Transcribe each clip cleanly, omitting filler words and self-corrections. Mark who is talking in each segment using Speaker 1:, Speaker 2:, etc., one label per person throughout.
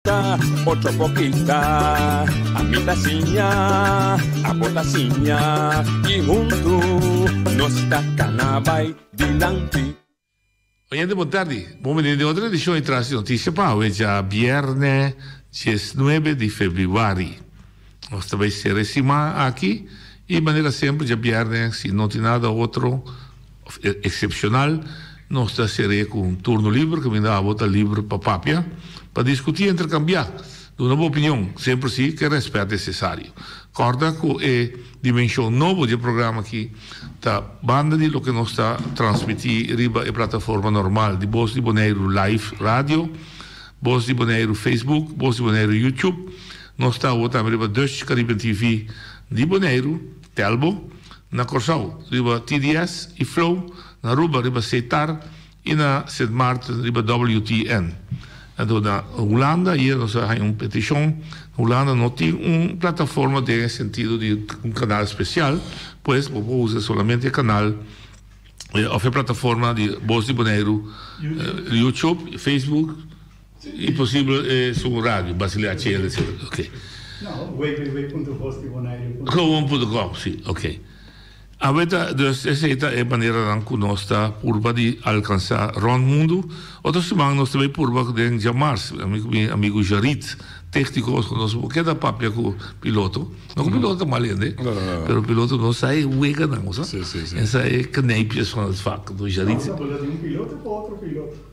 Speaker 1: Ta otro pokita, ami ta siña, abo ta siña, i huntu nos ta kana bai dilanti.
Speaker 2: Oyente bon tardi, bon bini den otro edicion di Tras di Noticia pa awe djabierne diesnuebe di februari. Nos ta bay cera e siman aki y manera semper djabierne si no tin nada otro excepcional nos ta cer'e cu un turno liber caminda abo ta liber pa papia, pa discuti, intercambia, duna bo opinion, semper si cu e respet necesario. Corda cu e dimension nobo di e programa aki ta banda di loke nos ta transmiti riba e plataforma normal di Bos di Boneiru Live Radio, Bos di Boneiru Facebook, Bos di Boneiru YouTube. Nos ta awor tambe riba Dutch Caribbean TV di Boneiru, Telbo, na Kòrsou riba TDS i Flow, na Aruba riba Setar i na Sint Maarten riba WTN. Anto na Hulanda ayer nos a haña un petishon, Hulanda no tin un plataforma den e sentido di un kanal spesial, pues bo por usa solamente e kanal òf e plataforma di Bos di Boneiru, YouTube, Facebook. I posibel e su radio, Basilea HL etcetera. Ok.
Speaker 3: No, www.vosdiboneiru.
Speaker 2: Gewoon punto com, si, ok. Awe ta, dus esei ta e maneranan ku nos ta purba di alkansá rònt mundu. Otro siman nos ta bai purba den djamars, ami ku mi amigu Jarit, tékniko, ku nos por keda papia ku piloto. No ku piloto ta mal hende, pero piloto no sa e weganan, bo sa? E sa e kneipjes van het vak. Jarit.
Speaker 3: Nos a bula di un piloto pa otro piloto.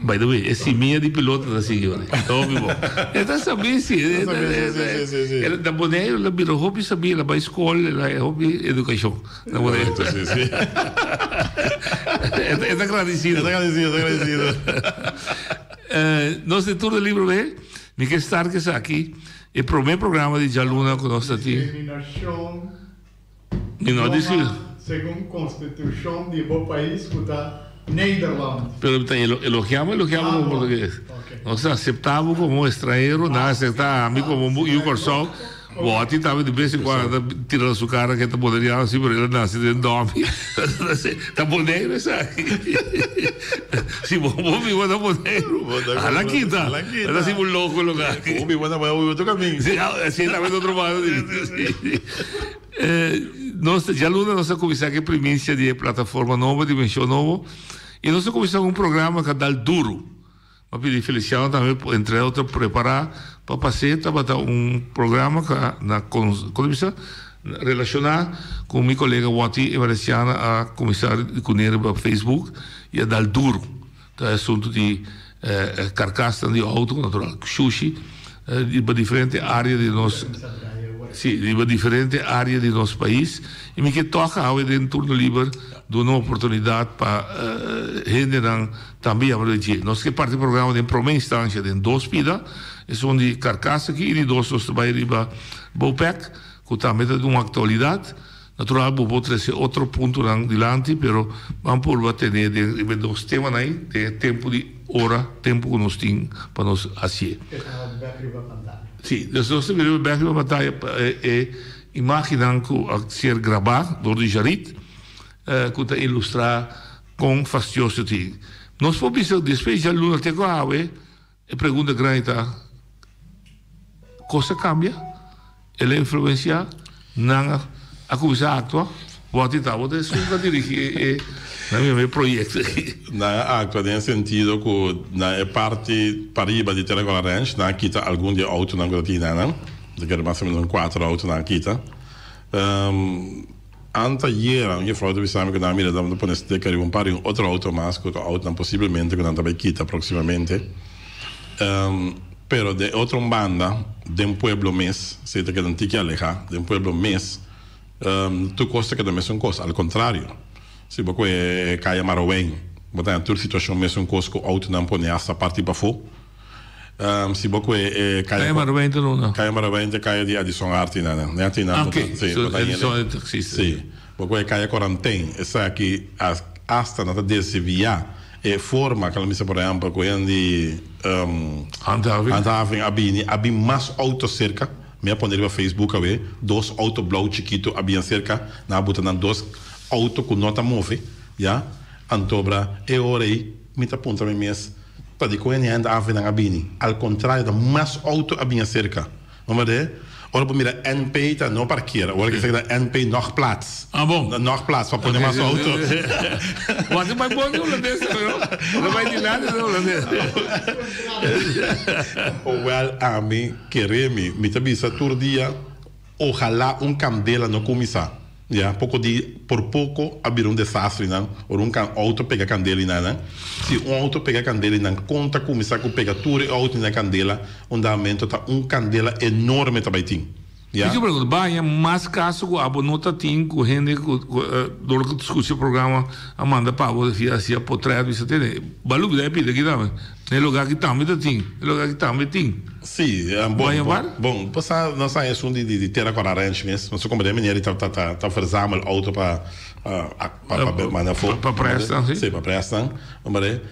Speaker 2: By the way, e simia di piloto ta sigui ora. Hopi bon. E ta sabí si.
Speaker 4: E ta sabí, si, si, si, si.
Speaker 2: Na Boneiru el a bira hopi sabí, el a bai skol, el a hopi edukashon na Boneiru.
Speaker 4: Correcto, si, si.
Speaker 2: E ta gradisido.
Speaker 4: E ta gradisido, e ta gradisido.
Speaker 2: Nos den Tur de Libro be, mi ke start ku esaki, e promé programa di djaluna ku nos ta tin.
Speaker 3: Discriminacion
Speaker 2: Mi no a discri.
Speaker 3: Segun constitucion di bo pais cu ta Nederland.
Speaker 2: Pero mi ta elogiamo, elogiamo como portugues. Nos ta acepta bo como estranhero, nan a acepta ami como un yu Corsou. Bo a tin tambe di bes en cuando ta tira na su cara ke ta boneriano si, pero el a nace den Domi. Ta Boneiru esaki. Si bo bo biba na Boneiru, a la kita. A ta hasi un loco lo aki.
Speaker 4: Bo biba na Boneiru, bo biba tur caminda.
Speaker 2: Si, si, tambe ta otro banda di. Nos djaluna nos a kuminsá ku e primisia di e plataforma nobo, Dimenshon Nobo, i nos a kuminsá ku un programa ku a dal duru. Mi a pidi Feliciano tambe entre otro prepará pa pas'é. Tabata un programa ku a na kon ta bisa? Relashoná ku mi kolega Watty Evarestiana a kuminsá kuné riba Facebook i a dal duru. Ta e asuntu di karkasnan di outo, natural shushi, riba diferente área di nos, si, riba diferente área di nos pais. I mi ke tòg awe den Turno Liber duna un oportunidat pa hendenan tambe yama riba dje. Nos ke parti programa den promé instansha den dos pida, esun di karkas aki i di dos nos ta bai riba Bopec, ku tambe ta di un aktualidat. Natural bo por trece otro puntonan dilanti pero ban purba tene den riba e dos temanan ei den e tempo di ora tempo cu nos tin pa nos hacié.
Speaker 3: E ta bek riba pantaya.
Speaker 2: Si, dus nos ta mira bek riba pantaya pa e imagennan cu a ser grabá door di Jarit cu ta ilustra con fastioso tin. Nos por bisa despues djaluna te cu awe E pregunta grandi ta, Kos a kambia? El a influensiá? Nan a kuminsá aktua? Bo a tita bo ta esun ku a dirigí e nan mi e proyekto aki.
Speaker 4: Nan a aktua den e sentido ku na e parti pariba di Telecola Ranch nan a kita algun di e outonan ku ta tin einan. Ta keda mas o menos un kuater outo nan a kita. Anteayera un jefrouw ta bisa mi ku nan a mira tabata pone sticker riba un par di un otro auto mas ku ta autonan posiblemente ku nan ta bai kita proximamente. Pero den otro un banda den pueblo mes, si ta keda un tiki aleha, den pueblo mes tur kos ta keda mesun kos, al kontrario si bo kohe e kaya Marowein bo ta haña tur situashon mesun kos ku autonan pone hasta parti pafó. Si bo kue e
Speaker 2: kaya. Kaya Marowijnta no na.
Speaker 4: Kaya Marowijnta kaya di Addison Arti na na. Net na.
Speaker 2: Ah, ok.
Speaker 4: Si,
Speaker 2: so Addison e taxista.
Speaker 4: Si. Bo kue kaya Corantin esaki hasta nan ta desvia e forma ku nan bisa por ehempel ku hende di
Speaker 2: Handhaving.
Speaker 4: Handhaving a bini a bin mas auto serka. Mi a pone riba Facebook awe dos auto blou chikitu a bin aserka nan a buta nan dos auto ku no ta move ya. Antobra e ora ei mi ta puntra mi mes. Ta di kon e hende awe nan a bini. Al kontrario ta mas outo a bini aserka. No morde? Ora bo mira NP ta no parkeer. Ora ke seki ta NP nog plaats.
Speaker 2: Ah bon.
Speaker 4: Nog plaats pa pone mas outo.
Speaker 2: Wak bai bon di holandes tambe no. Bo bai dilanti di holandes.
Speaker 4: Wel ami kere mi. Mi ta bisa tur dia ojalá un kandela no kuminsá. Ya, poko di por poko a bira un desastre nan, ora un kan outo pega kandela i nan nan. Si un outo pega kandela i nan kon ta kuminsá ku pega tur e outo na kandela, un damento ta un kandela enorme ta bai tin. Ya.
Speaker 2: Mi pregunta, baña mas kaso ku abo no ta tin ku hende ku dor ku ta skucha e programa a manda pa abo via hacia potret bisa tene balu bida e pida aki tambe. E lugar aki tambe ta tin, e lugar aki tambe tin.
Speaker 4: Sí, bon, bon, bon, pasá nos a esun di di Tera Kora Ranch mes, nos a komprende manera di ta ta ta ta verzamel auto pa pa pa manda afó.
Speaker 2: Pa prestan, sí.
Speaker 4: Sí, pa prestan, hombre.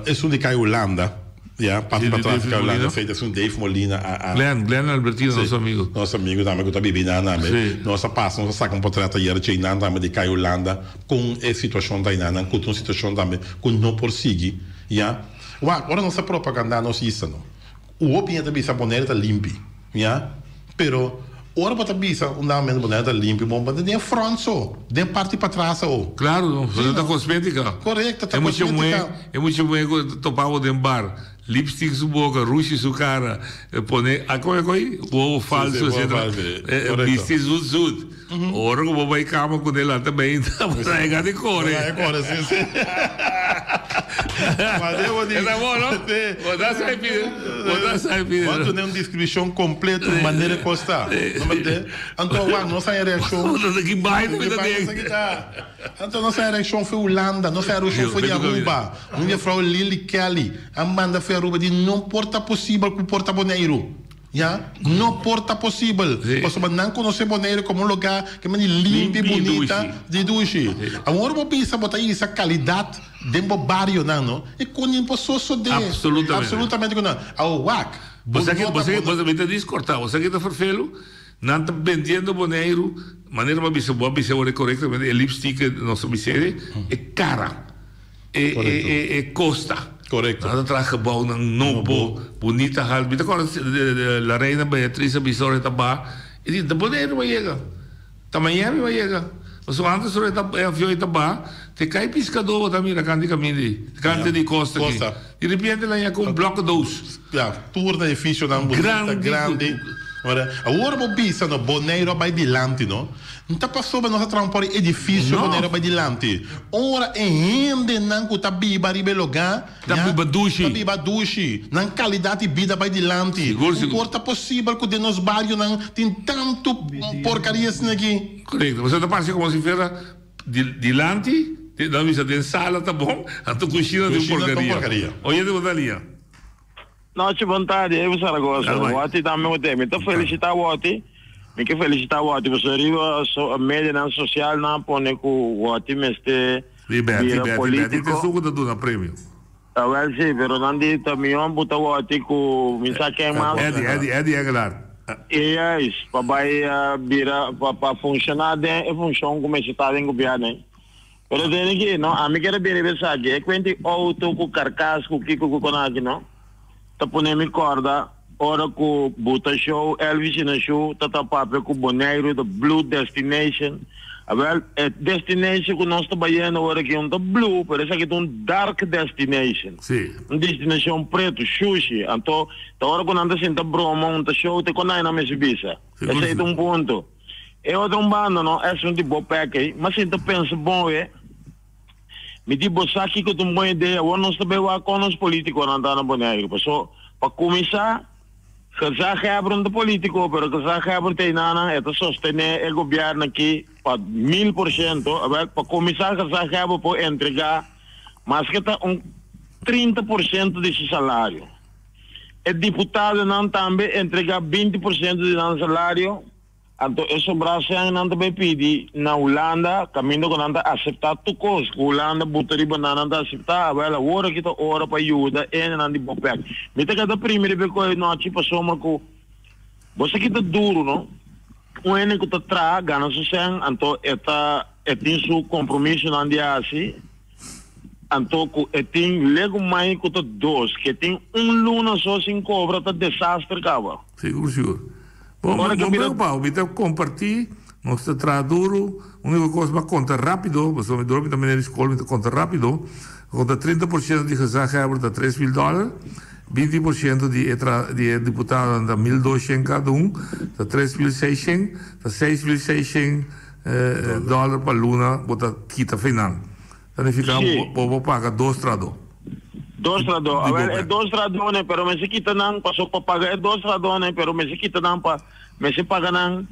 Speaker 4: Esun di Kai Hulanda, ya, parti patras di Kai Hulanda, feita esun Dave Molina a a.
Speaker 2: Glenn, Glenn Albertino, nos amigo.
Speaker 4: Nos amigo tambe ku ta bibi nan tambe.
Speaker 2: Sí.
Speaker 4: Nos a pasa, nos a saka un potret ayer djei nan tambe di Kai Hulanda, kon e situashon ta einan, nan ku ta un situashon tambe ku no por sigui. Ya. Wak, ora nos ta propagandá nos isla no, un hopi hende ta bisa Bonaire ta limpi, ya. Pero ora bo ta bisa un dado momento Bonaire ta limpi, bo ta den front so, den parti patras awo.
Speaker 2: Claro, no, pasobra ta cosmética.
Speaker 4: Correcto, ta cosmética.
Speaker 2: E mucha muhé cu ta topa bo den bar, lipstick su boca, rushi su cara, pone, a como e coy? Wowo falso, etcetera. Bisti zoet zoet. Ora ku bo bai kama ku ne lanta beinta, bo ta yega di kore.
Speaker 4: Bo ta kore, si, si.
Speaker 2: Esa bo, no? Bo ta sai pidi, bo ta sai pidi.
Speaker 4: Bo a duna un deskripshon kompleto manera e kos ta. No berde? Anto wak, nos haña reakshon.
Speaker 2: Bo ta ki bai ta bita den.
Speaker 4: Anto nos haña reakshon for Hulanda, nos haña reakshon for di Aruba. Un jefrou Lily Kelly a manda for Aruba di no por ta posibel ku por ta Boneiru. Ya, no por ta posibel, pasobra nan konosé Boneiru komo un lugá ke mandi limpi, bunita, di dushi. Awor bo bisa bo ta hisa kalidat den bo barionan, no? E konin por sosodé. Absolutamente ku no. Awor wak,
Speaker 2: bo no ta. Bo sa, mi ta diskortá, bo sa ke ta ferfelu? Nan ta bendiendo Boneiru, manera bo a bisa, bo a bisa awor korektamente, e lipstik nos a bis'é, e kara. E kosta.
Speaker 4: Korekto.
Speaker 2: Nan ta traha gebouwnan nobo, bunita hal. Mi ta kòrda la reina Beatriz a bisa ora e ta ba, e di, ta Boneiru bo a yega, ta Miami bo a yega. Pasobra antes ora e avion e ta ba, te kai piskadó bo ta mira kant di kaminda ei, kant di kosta aki. Di repente nan yega ku un blokkedoos.
Speaker 4: Ya, tur na edificionan bunita, grandi. Ora, awor bo bisa no, Boneiru a bai dilanti no. N ta pasobra nos a traha un por e edificio Boneiru a bai dilanti. Ora e hendenan cu ta biba riba e lugá,
Speaker 2: Ta biba dushi.
Speaker 4: Ta biba dushi. Nan calidad di bida bai dilanti.
Speaker 2: Sigur, sigur.
Speaker 4: Por ta posibel cu den nos barionan tin tanto porcaria asina aki?
Speaker 2: Correcto. Pasobra ta parse como si fuera dilanti, nan bisa den sala ta bon, anto cushina ta un
Speaker 4: Cushina ta un
Speaker 2: porcaria.
Speaker 4: porcaria.
Speaker 2: Oyente bo ta lia.
Speaker 5: Nochi bon tardi, Evo Zaragoza. Wati tambe bo te. Mi ta felicita Wati. Mi ke felicita Wati pasobra riba so medianan social nan a pone ku Wati mester
Speaker 2: Di Betty,
Speaker 5: bira
Speaker 2: Betty, Betty
Speaker 5: politico.
Speaker 2: ta esun ku ta duna premio.
Speaker 5: Awel si, pero nan di ta mihó buta Wati ku mi sa ken mas.
Speaker 2: Eddie, Eddie, Eddie Aguilar.
Speaker 5: Juist, pa bai bira, pa pa funciona den e funcion ku mester ta den gobierno. Pero tene ki, no, ami kier a bira riba esaki. E kuenti outo ku karkas ku kiko ku kon aki, no, ta pone mi kòrda ora ku buta show Elvis Inaciu ta ta papia ku Boneiru the blue destination. Awel, e destination ku nos ta bayendo awor aki no ta blue, pero esaki ta un dark destination.
Speaker 2: Sí.
Speaker 5: Un destinashon pretu, shushi. Anto, ta ora ku nan ta sinta broma, un ta show, te kon nan mester bisa. Esei ta un punto. E otro un banda no, esun di bo pek ei, ma sinta pensa bon we, mi di bo sa kiko ta un bon idea, awor nos ta bay wak kon nos politiconan ta na Boneiru, paso pa cuminsa, gezaghebber no ta politico, pero gezaghebber ta einanan, e ta sostene e gobierno aki pa 1000%, awel pa cuminsa gezaghebber por entrega maske ta un 30% di su salario, e diputadonan tambe entrega 20% di nan salario. Anto e sobrá sèn nan ta bai pidi na Hulanda, kaminda ku nan ta aseptá tur kos ku Hulanda buta riba nan, nan ta aseptá. Awèl, awor aki ta ora pa yuda hendenan di Bopec. Mi ta keda primi riba e koe nochi pasobra ku bo sa ki ta duru, no? Un hende ku ta traha, gana su sèn, anto e ta e tin su kompromisonan di hasi. Anto ku e tin legumai ku ta dos ke tin un luna so sin kobra ta desaster kaba.
Speaker 2: Sigur sigur. Bo
Speaker 5: Ora ke
Speaker 2: no
Speaker 5: bira.
Speaker 2: preokupa, mi ta kompartí, nos ta traha duru, úniko kos mi a konta rápido, pasobra mi dor mi ta meneer di skol mi ta konta rápido, konta 30% di gezaghebber ta 3000 dòler, 20% di e tra di e diputadonan ta 1200 kada un, ta 3600, ta 6600 dòler pa luna bo ta kita fei nan. Ta nifiká
Speaker 5: Sí.
Speaker 2: bo bo paga dos trahadó.
Speaker 5: Dos trahadó.
Speaker 2: Di bo
Speaker 5: Awel, e
Speaker 2: bek.
Speaker 5: dos trahadónan, pero mester kita nan paso pa paga e dos trahadónan, pero mester kita nan pa mester paga nan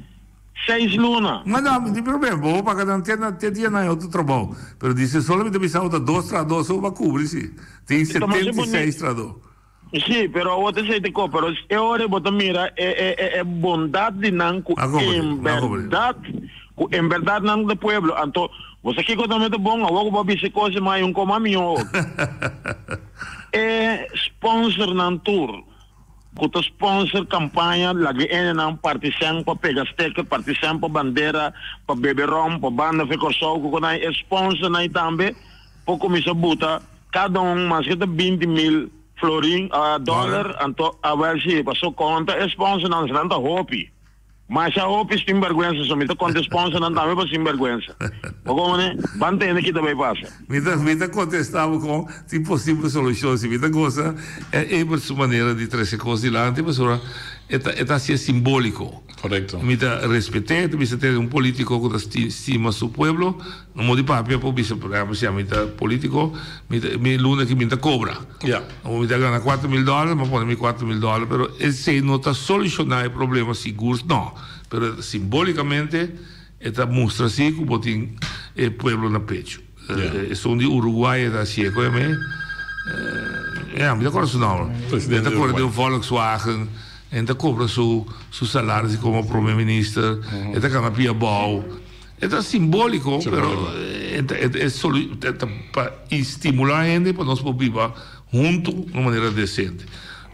Speaker 5: seis luna.
Speaker 2: No, no, no tin problema. Bo por paga nan te na te dia nan e otro trabou. Pero dice solamente bisa bo ta dos trahadó so bo a kubri si. Tin
Speaker 5: Ta masha
Speaker 2: 76
Speaker 5: bonito.
Speaker 2: trahadó.
Speaker 5: Sí, pero awor ta esei ta ko, pero e ora ei bo ta mira e e e e bondat di nan ku
Speaker 2: A komprendé,
Speaker 5: en
Speaker 2: a komprendé.
Speaker 5: bèrdat, ku en bèrdat nan ta pueblo. Anto, bo sa kiko tambe ta bon? Awor ku bo a bisa e kos ei, mai un koma mihó. E sponsornan tur ku ta sponsor kampaña laga e hendenan parti sèn pa pega sticker, parti sèn pa bandera, pa bebe ròm, pa banda fe Kòrsou, ku konai e sponsornan ei tambe por kuminsá buta Kada un maske ta 20.000 florin, dollar, anto awel si, paso konta e sponsornan, nan ta hopi. Masha hopi sinbergwensa, so mi ta konta e sponsornan tambe pa sinbergwensa. Bo komo ne? Ban tende ki ta bay pasa.
Speaker 2: Mi ta mi ta kontesta bo kon tin posibel solushon. Si mi ta gosa e Ebert su manera di trese kos dilanti pasobra e ta e ta hasié simboliko.
Speaker 4: Korekto.
Speaker 2: Mi ta respet'é, ta bisa tene un politiko ku ta stima su pueblo. No mo di papia por bisa, por ehempel, si ami ta politico, mi ta, mi luna aki mi ta cobra.
Speaker 4: Ja.
Speaker 2: Amo mi ta gana 4000 dollar, mi a pone mi 4000 dollar, pero esey no ta soluciona e problema sigur, no. Pero simbolicamente e ta mustra si cu bo tin e pueblo na pecho.
Speaker 4: Ja.
Speaker 2: Esun di Uruguay e ta hacié cu mi, ja, mi ta acorda su nomber.
Speaker 4: Presidente
Speaker 2: E ta corre
Speaker 4: di
Speaker 2: den
Speaker 4: Uruguay.
Speaker 2: Volkswagen, e ta cobra su, su salario si como prome minister, e ta gana pia abao. E ta simbóliko, pero e ta e e ta pa stimulá hende pa nos por biba huntu na un manera desente.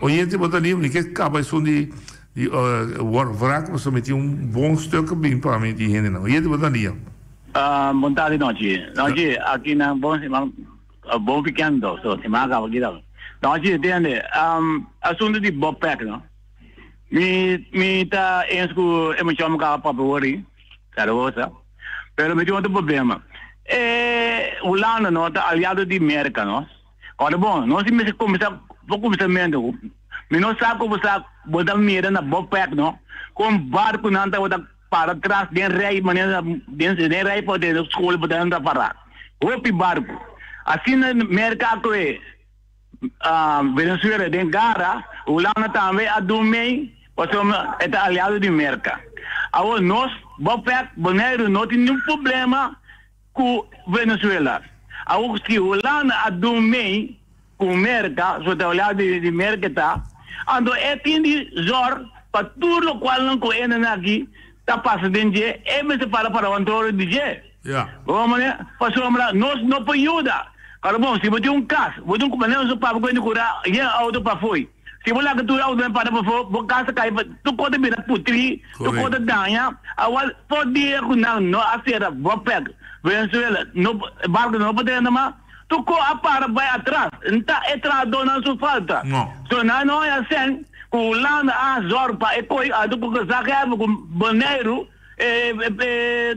Speaker 2: Oyente bo ta libre, mi ke kaba esun di di wrak pasobra mi tin un bon stuk a bin pa mi di hendenan. Oyente bo ta lia.
Speaker 6: Bon tardi Nochi. Nochi aki nan bon siman bon weekend so siman a kaba kita. Nochi tende asuntu di Bopec no mi mi ta eens ku e muchacho mi kaba papia wori. Zaragoza. Pero mi tin otro problema. E Hulanda no ta aliado di Merca no. Ora bon, nos tin mester cuminsa por cuminsamento. Mi no sa cu bo sa bo ta mira na Bopec no con barconan tabata para tras den rij manera den den rij pa den school bo ta para. Hopi barco. Asina Merca a cohe Venezuela den gara, Hulanda tambe a dun mei pasobra e ta aliado di Merca. Awor nos, Bopec, Boneiru no tin niun problema cu Venezuela. Awor si Hulanda a dun mei cu Merca, so ta aliado di Merca ta, anto e tin di zorg pa tur locualnan cu hendenan aki ta pasa den dje, e mester para para wantoro di dje.
Speaker 2: Ja.
Speaker 6: Bo wak manera? Pasobra nos no por yuda. Karo bon, si bo tin un kas, bo tin un manera su papa ku hende kura yen outo pafoi. Si bo laga tur outonan para pafó, bo kas ta kai, tur kos ta bira putrí, tur kos ta daña. Awor, for dia ku nan no a sera Bopec, Venezuela, no, barko no por drenta mas, tur kos a para bai atras. Nta e trahadónan su falta.
Speaker 2: No.
Speaker 6: So nan no haña sèn ku Hulanda a zòrg pa e koi anto ku Gezaghebber ku Boneiru. E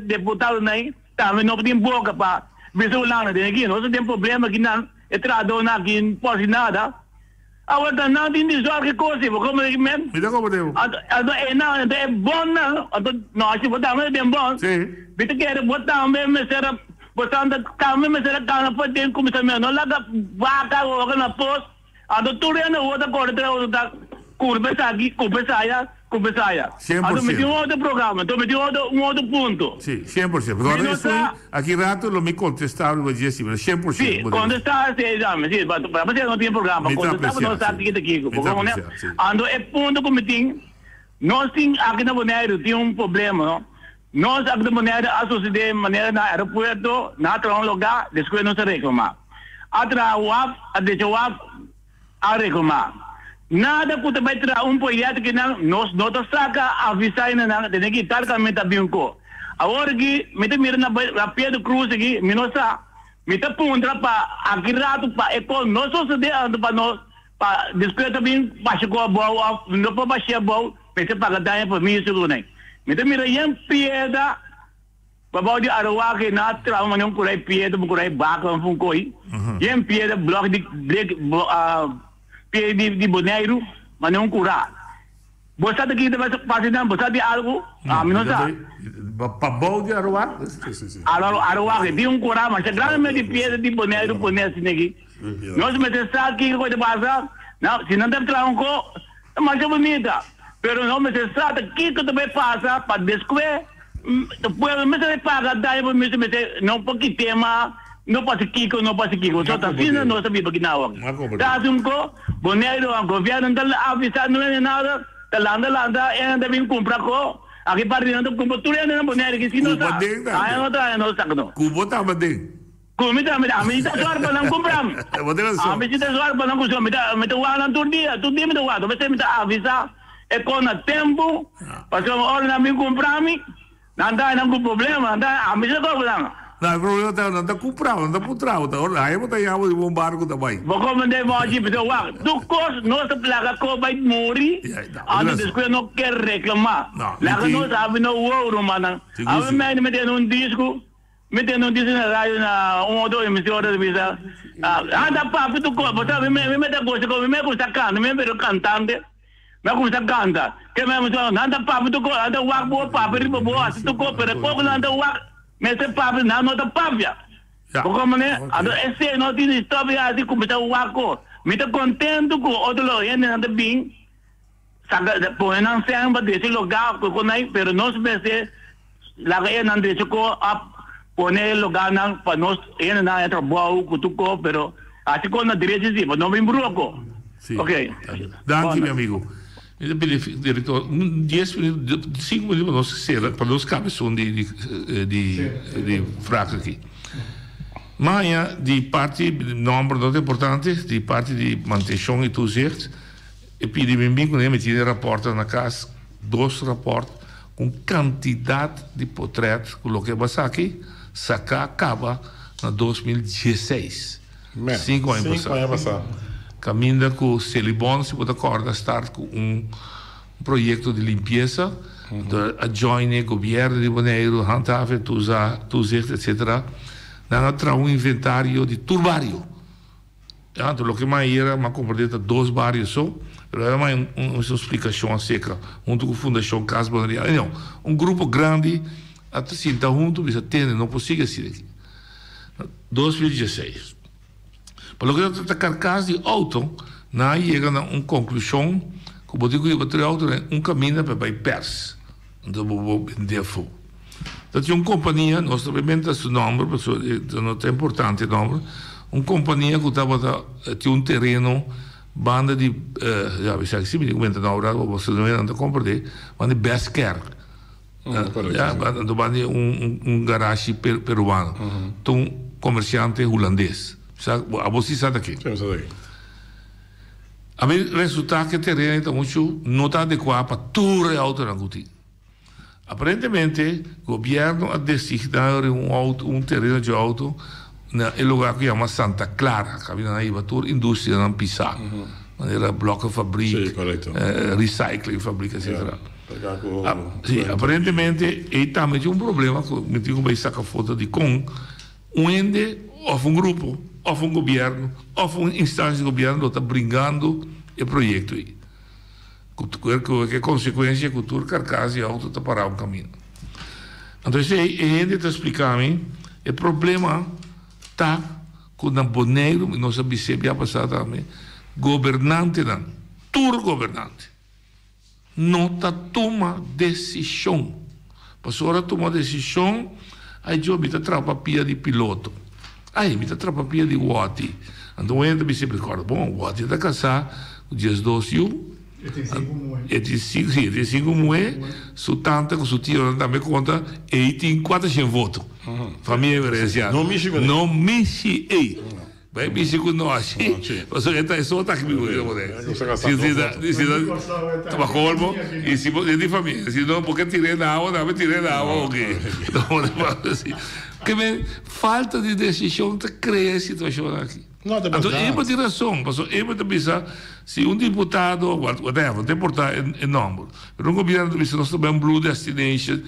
Speaker 6: deputadonan tambe no tin boka pa bisa Hulanda den aki. Nos tin problema aki nan, e trahadónan aki no por hasi nada. Awor ta nan tin di zòrg e kos ei, bo komprende ki men?
Speaker 2: Mi ta komprende bo.
Speaker 6: Anto, anto e nan, anto e bònnan, anto no si bo tambe ta den bòn,
Speaker 2: Si.
Speaker 6: mi ta kere bo tambe mester a, bo tanta tambe mester a gana paden kuminsamentu. No laga baka hoga na pos. Anto tur hende hoor ta kore tras otro ta kurpa esaki, kurpa esaya, kurpa esaya.
Speaker 2: Cien por
Speaker 6: Anto mi tin
Speaker 2: ciento.
Speaker 6: un otro programa, anto mi tin otro un otro punto.
Speaker 2: Sí, 100%.
Speaker 6: Mi
Speaker 2: Porque
Speaker 6: no
Speaker 2: estoy
Speaker 6: sa.
Speaker 2: aki rato lo mi contesta riba dje si, pero 100%
Speaker 6: Sí,
Speaker 2: bo debe.
Speaker 6: contesta esei dame, sí, pa pa pasobra no tin programa,
Speaker 2: Mi ta
Speaker 6: contesta pa
Speaker 2: aprecia,
Speaker 6: no sa
Speaker 2: sí.
Speaker 6: kiko ta kiko.
Speaker 2: Mi ta
Speaker 6: Bo kono?
Speaker 2: aprecia, sí.
Speaker 6: Anto e punto ku mi tin, nos tin aki na Boneiru tin un problema, no. Nos aki na Boneiru a sucede manera na aeropuerto, nan a traha un lugar, despues nos a reclama. A traha waf, a drecha waf, a reclama. Nada cu ta bay traha un proyecto ki nan, nos no ta saca avisa na nan, tene ki tal caminda ta bin cu. Awor aki mi ta mira na Pedro Cruz aki, mi no sa. Mi ta puntra pa aki ratu pa e kos no sosodé anto pa nos pa despues ta bin basha ku abou òf no por bash'é abou mester paga daño pa mi sigur nei. Mi ta mira yen piedra pabou di Aruac nan a traha manera un kurai piedra un kurai baka òf un koi yen piedra blòk di blek piedra di Boneiru manera un kurá. Bo sa di kiko ta pasa nan? Bo sa di algu? Ami no sa.
Speaker 2: Pa bou di Aruac?
Speaker 6: Aruac tin un kura masha grandi mei di piedra di Boneiru pone asina aki. Nos mester sa kiko ta pasa. Si nan ta traha un ko, ta masha bunita. Pero nos mester sa ta kiko ta bai pasa pa despues pueblo mester bai paga daño pa mester no por kit'e mas. No pasa kiko, no pasa kiko. So ta asina nos ta biba aki na awor. Ta hasi un ko, Boneiru a gobièrnu no ta avisa no hende nada, ta lanta lanta hende ta bin kumpra ko, aki parti nan ta kumpra tur hende na Boneiru ki si no sa. Aña no traha no sa no.
Speaker 2: Ku bo taba den?
Speaker 6: Ku mi tambe, ami ta swar pa nan kumpra mi. Ami si ta swar pa nan kumpra mi, mi ta wak nan tur dia, tur dia mi ta wak, p'esei mi ta avisa e ko na tempu, pasobra ora nan bin kumpra mi. Nan ta nan ku problema, nan ta ami sa kòrda nan.
Speaker 2: No, e problema ta nan ta kumprao, nan ta puntrao, ta ora haña bo ta yama di bo un barku ta bai.
Speaker 6: Bo komende mochi bisa wak, tur kos nos ta plaga ko bai muri, anto despues no ker reklama. Laga nos abi no wou rumannan. Abi mei mi tene un disku, mi tene un disku na radio na un otro emisora ta bisa, anda papia tur kos, bo sa mi mi ta gosa ko mi mi a kuminsa kanta, mi a bira kantante. Mi a kuminsá kanta. Ke mi a bisa, Nan ta papia tur kos, nan ta wak bo papia riba bo, hasi tur kos, pero e poko nan ta wak mester papia, nan no ta papia. Bo komprende? Anto esei no tin di stòp i hasi kuminsá wak kos. Mi ta kontentu ku otro lo hendenan ta bin saka pone nan sèn pa drecha lugá ku kon ei, pero nos mester laga e nan drecha kos òf pone e lugánan pa nos hendenan haña trabou ku tur kos, pero hasi kos na drecha si, pa no bin brua kos.
Speaker 2: Sí.
Speaker 6: Ok.
Speaker 2: Danki mi amigo. Mi ta pidi director un dies minuut, cinco minuut pa nos cera, pa nos caba esun di di di di vraag aki. Maña di parti nomber no ta importante, di parti di mantencion y toezicht e pidi mi bin cune mi tin e raportnan na cas, dos raport cu un cantidad di potret cu loke a basa aki saca caba na 2016. Sinku aña pasá. Kaminda ku Selibon, si bo ta kòrda, a start ku un proyekto di limpiesa. Anto a join e gobièrnu di Boneiru, Handhaven, Toezicht, etsetera. Nan a traha un inventario di tur bario. Anto loke mi a hera, mi a komprendé ta dos bario so, pero a manda un splikashon aserka huntu ku Fundashon Kas Boneriano. Anyhow, un grupo grandi a sinta huntu bisa tende no por sigui asina aki. 2016. Pa loke ta trata karkas di outo, nan a yega na un konklushon ku bo tin ku hiba tur e outonan un kaminda pa e bai pèrs, anto bo bo bend'é afó. Ta tin un kompania, nos ta bai menta su nòmber pasobra e no ta importante e nòmber, un kompania ku tabata tin un tereno banda di, ya mi sa si mi tin ku menta nòmber pasobra nan ta komprendé, banda di Best Care. Ya, anto ban di un un garashi peruano. Ta un comerciante hulandes. Sa, abo si sa ta ken.
Speaker 4: Sí, mi sa ta ken.
Speaker 2: A mi resulta ke tereno ei ta muchu no ta adekua pa tur e autonan ku tin. Aparentemente gobierno a designa riba un auto, un tereno dje auto na e lugar ku yama Santa Clara, kaminda nan a hiba tur industrianan pisá. Manera blokkenfabriek, recycling fabriek, etcetera. Sí, aparentemente ei tambe tin un problema ku mi tin ku bai saka foto dikon un hende òf un grupo òf un gobièrnu òf un instansia di gobièrnu lo ta bringando e proyekto ei. Ku e konsekuensia ku tur karkas di outo ta pará un kaminda. Anto esei e hende ta splika mi e problema ta ku na Boneiru, mi nos a bis'é bia pasá tambe, gobernantenan, tur gobernante, no ta tuma desishon. Pasobra ora tuma desishon, ai djo mi ta traha pa pia di piloto, ai mi ta traha pa pia di wòti. Anto un hende ta bis'é, mi bon, wòti ta kasá ku diesdos yu.
Speaker 3: E tin sinku muhé.
Speaker 2: E tin sinku, si, e tin sinku muhé. Su tanta ku su tionan tambe konta. Ei tin kuatershen voto. Famia Emerencia.
Speaker 4: No mishi ku ne.
Speaker 2: No mishi ei. Bai mishi ku noshi. Pasobra e ta e so ta aki mi ku bo Si si ta si ta pa kolmo i si bo e di famia. Si no bo ke tir'é na awa tambe tir'é na awa oke. Ke men falta di desishon ta krea e situashon aki.
Speaker 4: No, ta
Speaker 2: Anto
Speaker 4: bèrdat.
Speaker 2: Eber tin rason, pasobra Eber ta bisa si un diputado, whatever, no ta importa e nòmber, pero un gobièrnu ta bisa nos ta bai un blue destination,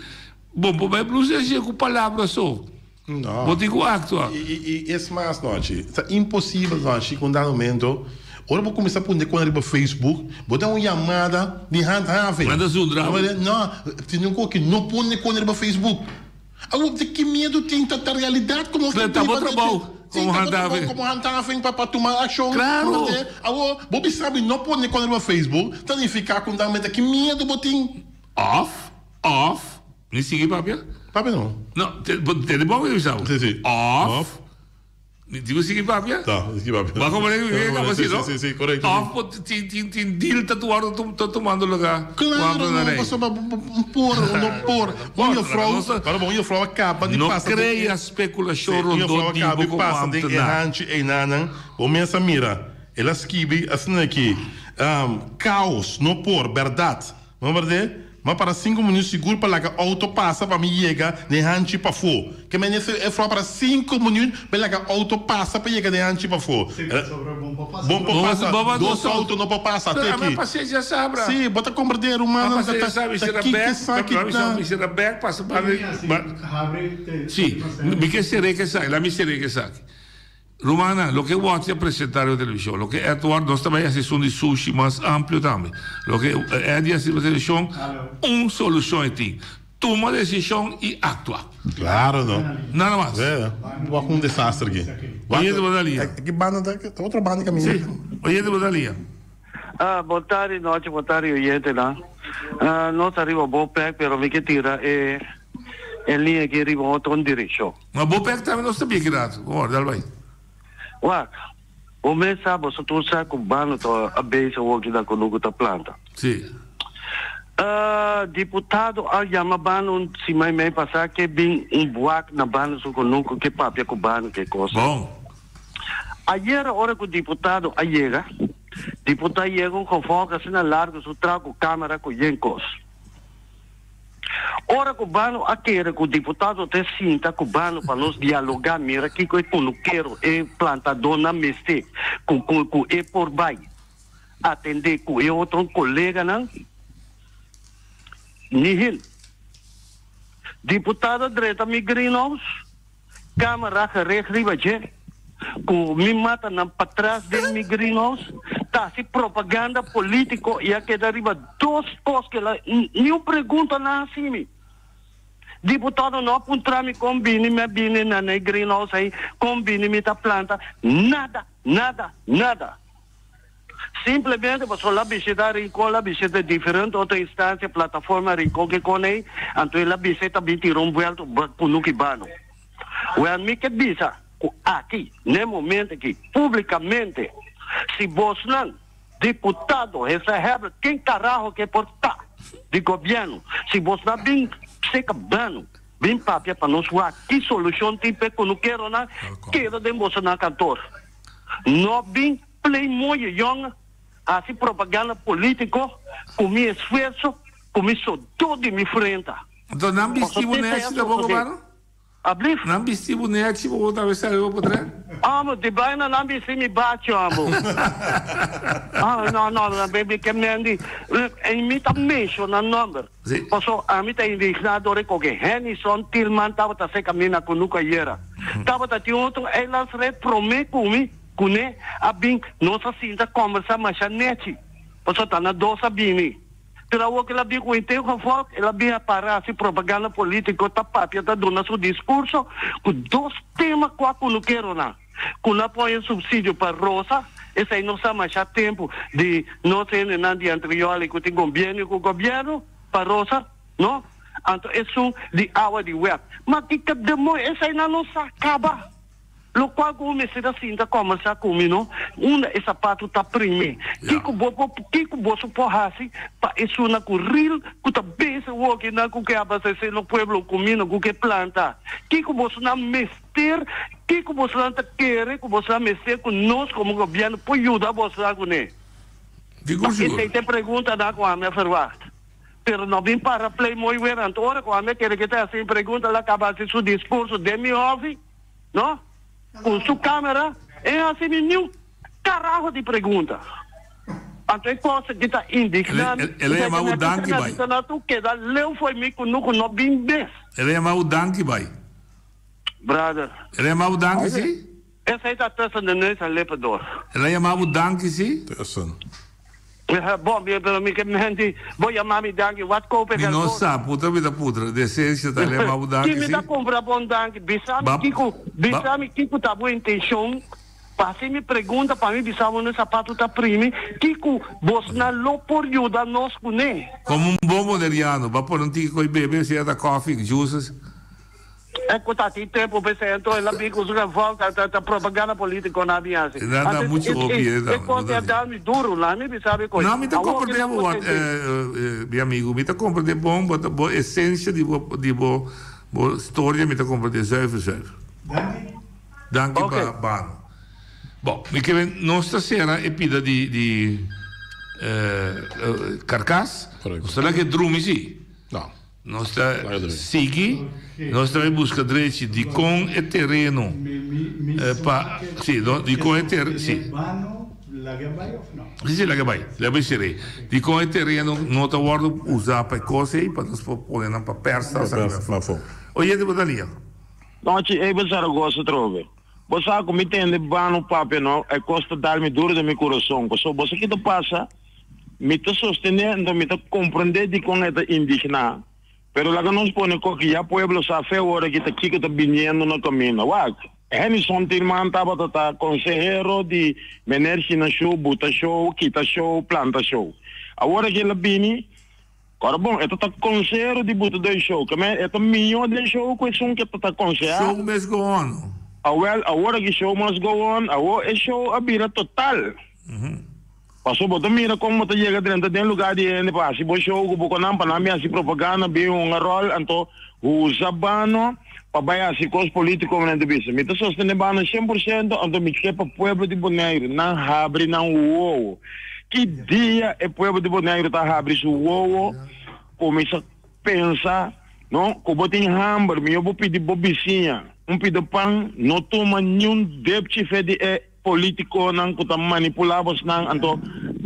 Speaker 2: bon por bai blue destination ku palabra so.
Speaker 4: No.
Speaker 2: Bo tin ku aktua.
Speaker 4: I es mas, Nochi, ta imposibel, Nochi, ku un dado momento, ora bo kuminsá pone kos riba Facebook, bo ta un yamada di handhaving.
Speaker 2: Nan ta zundra bo.
Speaker 4: No, tin un kos ki no pone kos riba Facebook. Awor, di ki miedu tin? Ta realidat ku nos ta
Speaker 2: Ta bo
Speaker 4: biba den
Speaker 2: trabou
Speaker 4: Sí,
Speaker 2: komo
Speaker 4: ta bo trabou
Speaker 2: handhaving.
Speaker 4: komo handhaving pa tuma akshon.
Speaker 2: Klaro.
Speaker 4: Awor, bo bisa mi no pone kos riba Facebook, ta nifiká ku un dado momento, ki miedu bo tin?
Speaker 2: Òf, òf. Mi sigui papia?
Speaker 4: Papia no.
Speaker 2: No, te, bo tende bon mi bisa bo.
Speaker 4: Sí, sí.
Speaker 2: Of, mi digo sigui papia?
Speaker 4: Ta, sigui papia.
Speaker 2: Bo a comprende mi bien kaba si, no?
Speaker 4: Sí, sí, sí, korekto.
Speaker 2: Of bo tin, tin, tin deal ta tuwar, ta tumando lugar.
Speaker 4: Claro, no, pasobra bo por, no por. Un juffrouw, pero un juffrouw a kaba di pasa.
Speaker 2: No crea speculacion rondó di bo como
Speaker 4: ambtenaar. Sí, un juffrouw a kaba di pasa den e hanchi einanan, bo mes a mira, el a skibi asina aki, Caos, no por, berdad. No berde? M'a para sinku minüt sigur pa laga outo pasa pa mi yega den hanchi pafó. Ke mende e flor para sinku minüt pa e laga outo pasa pa yega den hanchi pafó.
Speaker 3: Sí, pasobra bon por pasa.
Speaker 4: Bon por pasa. Dos outo no por pasa. Te aki. Sí, bo ta komprendé rumannan ta ta kiko esaki ta.
Speaker 2: Sí, mi ke ser'é ke esaki, laat mi ser'é ke esaki. Rumannan, loke Watty a presenta riba televishon, loke Edward, nos ta bai hasi esun di sushi mas amplio tambe. Loke Eddy a hasi riba televishon, un solushon e tin, tuma desishon i aktua.
Speaker 4: Claro no.
Speaker 2: Nada mas.
Speaker 4: Eh, wak un desastre aki.
Speaker 2: Oyente bo ta lia.
Speaker 4: Aki banda ta, ta otro banda caminda.
Speaker 2: Si, oyente bo ta lia.
Speaker 7: Ah, bon tardi nochi, bon tardi oyentenan. Ah, no ta riba bo plek, pero mi ke tira e e liña aki riba otro un direkshon.
Speaker 2: Ma bo pek tambe nos ta bien ki rato. Bon ora, dal bai.
Speaker 7: Wak, bo mes sa, boso tur sa ku bano ta a bezig awor na kunuku ta planta.
Speaker 2: Si.
Speaker 7: Ah, diputado a yama bano un siman i mei pasá ke bin un buak na bano su kunuku ke papia ku bano ke kos.
Speaker 2: Bon.
Speaker 7: Ayera ora ku diputado a yega, diputado a yega un gevolg asina largu su trao ku kamera ku yen kos. Ora ku Bano a kere ku diputado te sinta ku Bano pa nos dialogá mira kiko e kunukero, e plantadónan mester ku ku e por bai atendé ku e otro koleganan, nihil. Diputado a drenta mi greenhouse. Camera gericht riba dje cu mi matanan patras den mi greenhouse ta haci propaganda politico y a keda riba dos cos que la ni un pregunta nan haci mi. Diputado no a puntra mi con bini mi a bini na e greenhouse ey, con bini mi ta planta, nada, nada, nada. Simplemente pasobra el a bishita Rincon, el a bishita diferente otro instancia, plataforma Rincon ke kon ei, anto el a bisa e ta bin tira un buelta kunuki bano. Wel mi ke bisa ku aki, n'e momento aki, publicamente, si bosnan, diputado, gezaghebber, ken carajo ke por ta di gobierno, si bosnan bin seka bano, bin papia pa nos wak ki solucion tin p'e kunukeronan, keda den bosonan kantoor. No bin Play moye yong hasi propaganda politico cu mi esfuerzo cu mi sodor di mi frenta.
Speaker 2: Anto nan bisti bo nechi ta boco bano?
Speaker 7: Ablief?
Speaker 2: Nan bisti bo nechi bo ta wesa riba potret?
Speaker 7: Amo, di baina nan bisti mi bacho amo. Ah, no, no, mi ke mendi, en mi ta menciona nomber.
Speaker 2: Si.
Speaker 7: Paso ami ta indigna dor e koke Hennyson Tilman tabata se camina cu nuca ayera. Tabata tin otro eilandsred prome cu mi. Kuné a bin, nos a sinta kòmbersá masha nechi, pasobra ta na dos a bini. Pero awor ku el a bin ku henter gevolg, el a bin a para hasi propaganda polítiko, ta papia, ta duna su diskurso ku dos tema kua kunukeronan ku no a pone supsidio pa rosa, esei no sa masha tempu di nos hendenan di Antrioli ku tin gombienio ku gobièrnu pa rosa, no? Anto esun di awa di web. Ma kiko demoño eseinan no sa kaba. Lokual ku bo mester ta sinta kòmbersá ku mi no, unda e sapatu ta primi. Kiko bo por, kiko boso por hasi pa esunnan ku ril ku ta bese wokinan ku ke abastesé nos pueblo kuminda ku ke planta? Kiko bosonan mester, kiko bosonan ta kere ku bosonan mester ku nos komo gobièrnu por yuda bosonan kuné?
Speaker 2: Sigur, sigur.
Speaker 7: Esei ta e preguntanan ku ami a ferwagt. Pero no bin para play mooi weer anto ora cu ami a kere ke ta haci pregunta el a caba haci su discurso den mi hofi no cu su camera e haci mi niun caraho di pregunta anto e cosa ki ta indigna mi
Speaker 2: El a yama bo danki bai.
Speaker 7: Tu keda leu fo'i mi cu no cu no bin mes.
Speaker 2: El a yama bo danki bai.
Speaker 7: Brother.
Speaker 2: El a yama bo danki si?
Speaker 7: Esei ta tussen de neus en lippen door.
Speaker 2: El a yama bo danki si?
Speaker 4: Tussen.
Speaker 7: Bon, pero mi ke menti, bo yama mi danki, wat koop ik
Speaker 2: Mi no
Speaker 7: ervoor?
Speaker 2: sa, putra mi ta putra, de esencia ta el a yama bo danki
Speaker 7: Ki mi
Speaker 2: si?
Speaker 7: ta kumpra bon danki? Bisa mi
Speaker 2: Ba,
Speaker 7: kiko,
Speaker 2: ba.
Speaker 7: bisa mi kiko ta bo intenshon, pa hasi mi pregunta pa mi bisa bo no sapatu ta primi, kiko bosnan lo por yuda nos kuné?
Speaker 2: Komo un bon boneriano, bo a pone un tiki koi bebe, sea ta koffie, juices.
Speaker 7: E cu ta tin tempo p'esey anto el a bin cu su revolta ta ta propaganda politico na bin haci.
Speaker 2: E na da mucho hopi e
Speaker 7: E cos a dal mi duro la mi bisa mi coy.
Speaker 2: No mi ta
Speaker 7: Awor
Speaker 2: comprende
Speaker 7: ki
Speaker 2: bo wat mi amigo mi ta comprende bon bo ta bo esencia di bo di bo bo storia mi ta comprende zuiver zuiver.
Speaker 3: Danki.
Speaker 2: Danki pa Bano. Bon mi kere nos ta cera e pida di di carcas.
Speaker 4: Correcto.
Speaker 2: Nos ta laga e drumi si.
Speaker 4: No.
Speaker 2: Nos ta sigui, nos ta bay busca drechi dicon e tereno pa, si, dicon e ter, si. Si, si, laga bay, laga bay ser'e. Dicon e tereno no ta wordo usa pa e cos ey, pa nos por pone nan pa persa of sa ki. Oyente bo ta lia.
Speaker 5: Nochi ey bo Zaragoza atrobe. Bo sa cu mi tende bano papia no, e cos ta dal mi duro den mi curason. Pasobra bo sa ki ta pasa? Mi ta sostené, anto mi ta komprendé dikon e ta indigná. Pero laga nos pone koki ya pueblo sa fe ora ki ta kiko ta biniendo na kaminda. Wak, Hennyson Tilman tabata ta konsehero di Meneer Shina Show, buta show, kita show, planta show. Awor aki el a bini, kòrda bon, e ta ta konsehero di buta den show. Kemey e ta mihó den show ku esun ke ta ta konsehá.
Speaker 2: Show must go on.
Speaker 5: Awèl, awor aki show must go on. Awor e show a bira total. Paso bo ta mira kon bo ta yega drenta den lugar di hende pa hasi bo show ku bo konan pa nan bin hasi propaganda bin hunga ròl anto usa bano pa bai hasi kos politiko mi nan ta bisa mi ta sostene bano shen por shento anto mi ke pa pueblo di Boneiru nan habri nan wowo ki dia e pueblo di Boneiru ta habri su wowo kuminsa pensa no ku bo tin hamber mihó bo pidi bo bisiña un pida pan no tuma niun depchi fe di e Politiconan cu ta manipula bosnan anto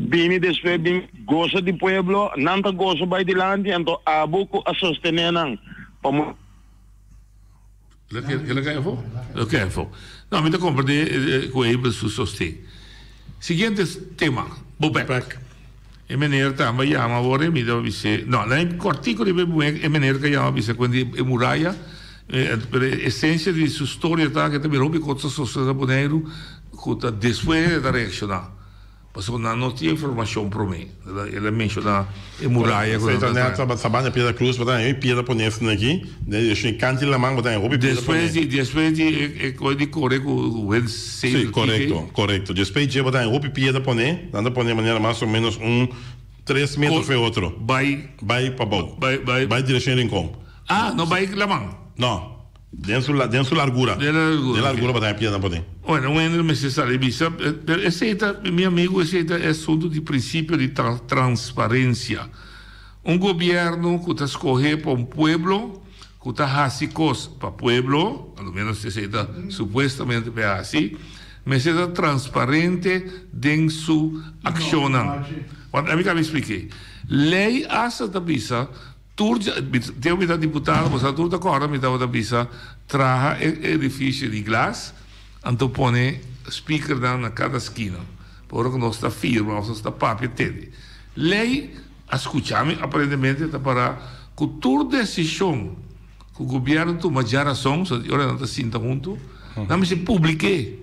Speaker 5: bini despues bin goza di pueblo, nan ta goza bay dilanti anto abo cu a sostene nan pa mo.
Speaker 2: Lo ke afo? Lo ke afo. No, mi ta comprende cu Abel su sosten. Siguiente tema, Bobek. E meneer tambe a yama awor e mi ta bis'é, no, na e kortico riba e muhé e meneer ka yama bisa kuent di e muraya, pero e esencia di su storia ta ke ta mira hopi kos ta sosode na Boneiru ku ta despues e ta reakshoná, pasobra nan no tin informashon promé. El a menshoná e muraya ku nan ta
Speaker 4: traha. Sa Sabana Piedra Cruz bo ta haña hopi piedra poné esnan aki, den direkshon di Kanti Laman bo ta haña hopi piedra poné.
Speaker 2: Despues di despues di e kos di kore ku Wens
Speaker 4: Sí, korekto, korekto. Despues dje bo ta haña hopi piedra poné, nan ta pone manera mas o ménos un tres metro for e otro.
Speaker 2: Bai.
Speaker 4: Bai pabou.
Speaker 2: Bai, bai.
Speaker 4: Bai direkshon Rincon.
Speaker 2: Ah, no bai laman?
Speaker 4: No. Den su, den su largura.
Speaker 2: Den largura.
Speaker 4: Den largura bo ta haña piedra poné.
Speaker 2: Bueno, un hende mester sali bisa, pero esei ta, mi amigo, esei ta e asuntu di prinsipio di transparensia. Un gobièrnu ku ta skohé pa un pueblo, ku ta hasi kos pa pueblo, a lo menos esei ta supuestamente pa e hasi, mester ta transparente den su akshonnan. Wak, ami kaba eksplik'é. Lei asta ta bisa tur, tempu mi ta diputado, bo sa tur ta kòrda mi tabata bisa traha e edifisio di glas, anto pone spikernan na kada skina, pa ora ku nos ta firma òf nos ta papia tende. Lei A skucha mi aparentemente ta para ku tur desishon ku gobièrnu tuma djarason, so di ora nan ta sinta huntu, nan mester publik'é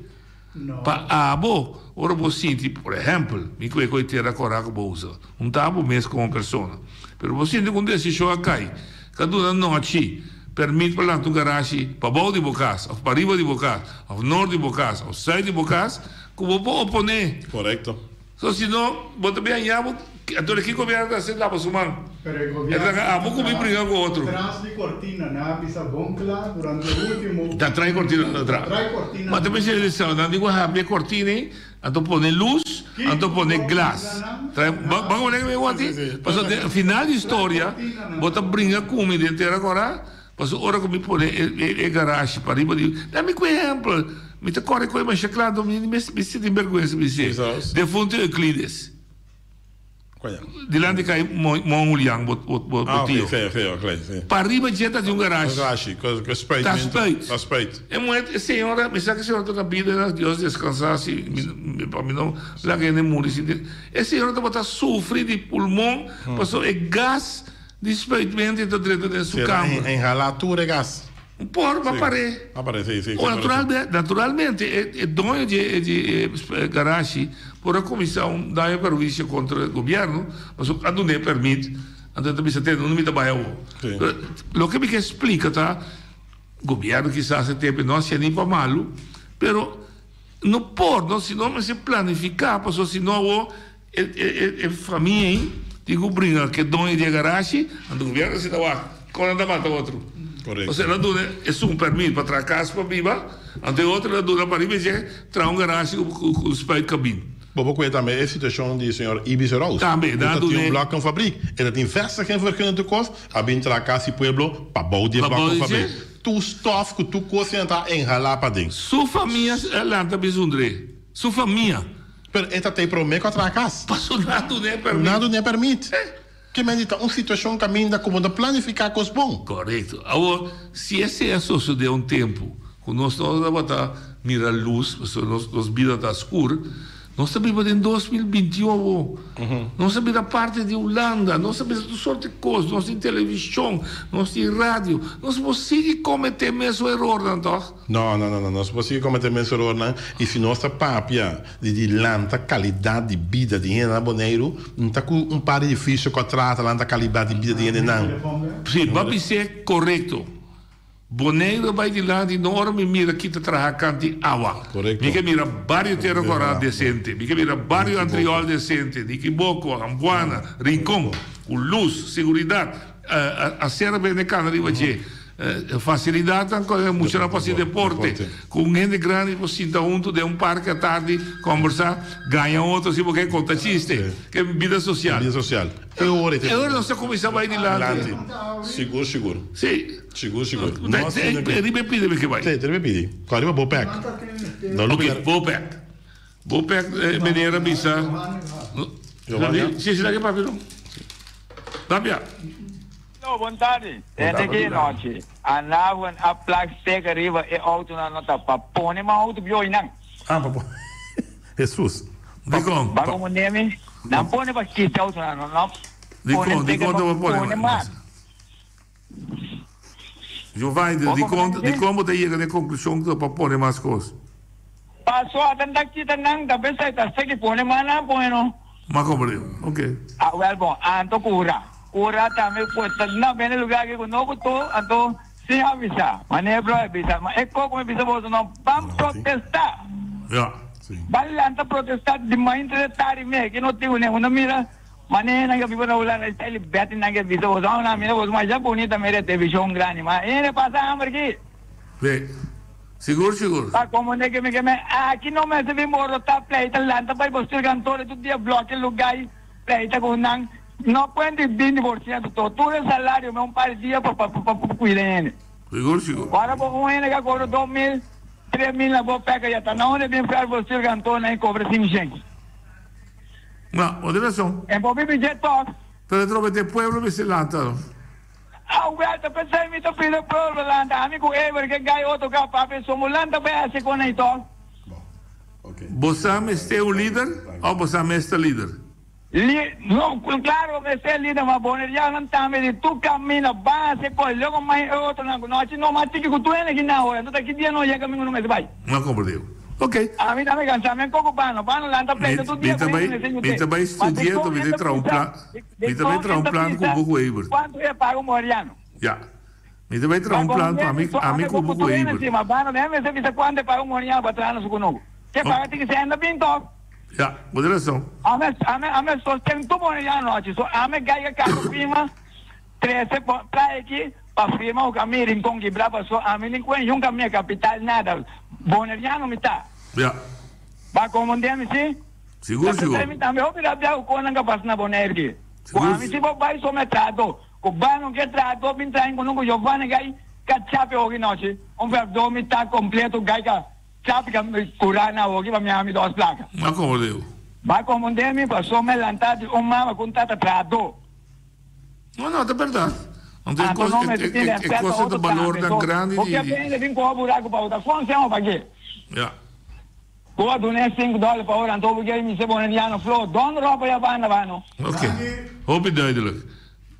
Speaker 2: pa abo ora bo sinti, por ehèmpel, mi ku e koe tera kòrá ku bo usa, un ta abo mes komo persona, pero bo sinti ku un desishon a kai, ka duna nochi pèrmit pa lanta un garashi pabou di bo kas òf pariba di bo kas òf nort di bo kas òf sùit di bo kas, ku bo por oponé.
Speaker 4: Korekto.
Speaker 2: So si no, bo ta bin haña bo, anto di ki gobierno ta haci laba su man?
Speaker 3: Pero e
Speaker 2: E
Speaker 3: gobierno
Speaker 2: ta laga abo cu bin bringa cu otro.
Speaker 3: Tras di cortina, nan a bisa bon cla durante e ultimo.
Speaker 2: Ta trae cortina nan ta traha.
Speaker 3: Trae cortina.
Speaker 2: Ma ta bisa e sa, nan di cu habri e cortina ei, anto pone lus, anto pone glas. Trae, ba ba komo mi wati? Paso den final di historia, bo ta bringa ku mi den tera kora, paso ora ku mi pone e e e garashi pariba di, da mi ku ehempel, mi ta kore ku e masha kla, anto mi mi sinti bergwensa mi si, defunto Euclides. Dilanti kai Mon Julian bo bo
Speaker 4: Ah,
Speaker 2: tio.
Speaker 4: ok, sí, sí, ok, sí.
Speaker 2: Pariba dje ta tin un garage.
Speaker 4: Garage, ku ku spuit.
Speaker 2: Ta spuit.
Speaker 4: Ta spuit.
Speaker 2: E muher, e señora, mi sa ku e señora ta na bida, na Dios descansa si, mi mi pa mi no laga hende muri sin di. E señora tabata sufri di pulmon pasobra e gas di spuitmento ta drenta den su
Speaker 4: Sí,
Speaker 2: kamber.
Speaker 4: inhala tur e gas.
Speaker 2: Un por pa paré.
Speaker 4: Pa paré, sí, sí.
Speaker 2: O naturalmente e doño di e garashi por a kuminsá un daño perhuisio kontra gobièrnu, pasobra a dun'é pèrmit, anto e ta bisa tende unda mi ta bai awor. Pero loke mi ke splika ta, gobièrnu kisas e tempu no hasié ni pa malu, pero no por, no, si no mester planifiká, pasobra si no awor E famia ei tin ku bringa ku e doño di e garashi, anto gobièrnu a sinta wak kon nan ta mata otro. Pasobra el a duna esun pèrmit pa traha kas pa biba, anto e otro el a duna pa riba dje traha un garashi ku spuitkabin.
Speaker 4: Bo por kuenta tambe e situashon di señor Ibis Roos.
Speaker 2: Tambe, nan a
Speaker 4: duna.
Speaker 2: E
Speaker 4: tin un blokkenfabriek, e ta tin vestigingvergunning tur kos, a bin traha kas di pueblo pa bou di e blokkenfabriek. Tur stof ku tur kos nan ta inhalá paden.
Speaker 2: Su famia a lanta bisundr'é. Su famia.
Speaker 4: Pero e ta tei promé ku a traha kas.
Speaker 2: Paso nan dun'é pèrmit.
Speaker 4: Nan dun'é pèrmit. Ke men di ta un situashon kaminda ku bo ta planifiká kos bon.
Speaker 2: Korekto. Awor, si esei a sosodé un tempu ku nos no tabata mira lus, pasobra nos nos bida ta skur, nos ta biba den 2021 awor. Nos a bira parti di Hulanda, nos a bisa tur sorti kos, nos tin televishon, nos tin radio. Nos por sigui kometé mesun erornan, tòg?
Speaker 4: No, no, no, no, nos por sigui kometé mes erornan i si nos ta papia di di lanta kalidat di bida di hende na Boneiru, no ta ku un par di edifisio ku a traha ta lanta kalidat di bida di hendenan.
Speaker 2: Si, bo a bis'é korekto. Boneiru a bai dilanti, no ora mi mira ki ta traha kant di awa.
Speaker 4: Korekto.
Speaker 2: Mi ke mira bario Tera Kòrá desente, mi ke mira bario Antriol desente, Nikiboko, Ambuana, Rincon, ku lus, seguridat, asera bende kana riba dje. Facilidadnan cu e muchanan por haci deporte, cu un hende grandi por sinta hunto den un parke atardi, combersa, gaña otro si bo ke conta chiste, ke bida social.
Speaker 4: Bida social. E ora
Speaker 2: E ora nos ta cuminsa bay dilanti.
Speaker 4: Sigur, sigur.
Speaker 2: Si.
Speaker 4: Sigur, sigur.
Speaker 2: Riba e pidi mi ke bay.
Speaker 4: Si, riba e pidi. Cu ariba Bopec.
Speaker 2: Ok, Bopec. Bopec, meneer a bisa. Si, si, laga e papia no. Papia.
Speaker 6: Hallo, bon tardi. Tende ki nochi. Anaven a plak sticker riba e autonan no ta pa pone ma auto bioi nan.
Speaker 4: Ah, pa pone. Jesus.
Speaker 2: Dikon?
Speaker 6: Ba como nemi? Nan pone pa kita autonan no no.
Speaker 2: Dikon, dikon ta pa pone
Speaker 6: mas.
Speaker 2: Giovanni, dikon, dikon bo ta yega na e conclusion ku ta pa pone mas kos?
Speaker 6: Paso atan ta kita nan ta pensai ta seki pone mas nan pone no.
Speaker 2: Ma comprende, ok.
Speaker 6: Ah wel bon, anto cura. Cura tambe pues ta na bene lugar aki cu no gusto, anto sin avisa. Manera bro a bisa, ma e coco mi bisa boso no ban protesta.
Speaker 2: Ja.
Speaker 6: Ban lanta protesta di mainta te tardi mey, ki no tin cu ne, mira manera nan ke biba na Hulanda e style beti nan ke bisa boso, ah mira boso masha bunita mira e television grandi, ma hende pasa hamber aki.
Speaker 2: Ve. Sigur sigur.
Speaker 6: Pa komo ne ke mi ke men aki no mester bin borotá pleita lanta bai bo sirga anto tur dia bloke lugai pleita ku nan no kuenta i 20% to tur e salario me un par di dia pa pa pa kuida hende.
Speaker 2: Sigur sigur.
Speaker 6: Ora bo un hende ka kobra 2000 3000 na bo peka ya ta na unda bin frar bo sirga anto nan i kobra 500.
Speaker 2: No, bo tin rason.
Speaker 6: En bo bibi dje tok.
Speaker 2: Pero trobe te pueblo mester lanta.
Speaker 6: Awel ta pensai mi ta pidi pueblo lanta ami ku Eber ke gai otro ka papia so mu lanta bai hasi kon ei tok.
Speaker 2: Bo sa mester un lider of bo sa mes ta lider?
Speaker 6: Li no claro mester lider ma bonerianonan tambe di tur camina ban hasi kos logo mai e otronan ku no haci no mas tiki ku tur hende ki na ora enton ta ki dia no yega mi ku no mester bai.
Speaker 2: No comprende. Ok.
Speaker 6: Ami tambe cansa mi a koko bano bano lanta pleita tur dia
Speaker 2: Mi ta
Speaker 6: ku
Speaker 2: bai
Speaker 6: hende mester
Speaker 2: mi
Speaker 6: yud'e
Speaker 2: ta bai
Speaker 6: ma
Speaker 2: studia
Speaker 6: dikon
Speaker 2: enton mi
Speaker 6: e
Speaker 2: ta
Speaker 6: ta
Speaker 2: traha un
Speaker 6: bisa
Speaker 2: plan. Mi ta bai traha un plan ku Buku Weber.
Speaker 6: Kuantu e paga un Moriano?
Speaker 2: Ya. Mi ta bai traha un plan pa ami, ami ku Buku Weber. Ya, bo tin rason. Ya.
Speaker 6: Ba komprondé mi si?
Speaker 2: Sigur,
Speaker 6: Ta
Speaker 2: sigur.
Speaker 6: p'esei mi tambe hopi rabia ku konan ka pasa na Bonaire ki. Ku ami si bo bai so me trato. Ku ba no ke trato bin train ku no ku Giovanni gai ka chapi hoki nochi. Un verfdo mi ta kompleto gai ka chapi ka kura na hoki pa mi ami dos plaka.
Speaker 2: Ba komprondé bo.
Speaker 6: Ba komprondé mi paso me lanta di un mama ku un tata trato.
Speaker 2: No, no, ta berdad. Anto e
Speaker 6: Anto
Speaker 2: cos,
Speaker 6: no
Speaker 2: e,
Speaker 6: mester
Speaker 2: e,
Speaker 6: tin
Speaker 2: e, e
Speaker 6: respeto
Speaker 2: cosa ta
Speaker 6: otro
Speaker 2: balor
Speaker 6: tambe.
Speaker 2: tan
Speaker 6: So,
Speaker 2: grandi
Speaker 6: bo
Speaker 2: di,
Speaker 6: ke
Speaker 2: di.
Speaker 6: bende bin coge buraco pa bo ta fonsean o pa ke?
Speaker 2: Ja.
Speaker 6: Bo a duna e sinku dòler pa ora, anto bo ke mi se boneriano flo, don ropa ya banda bano.
Speaker 2: Ok. Hopi duidelijk.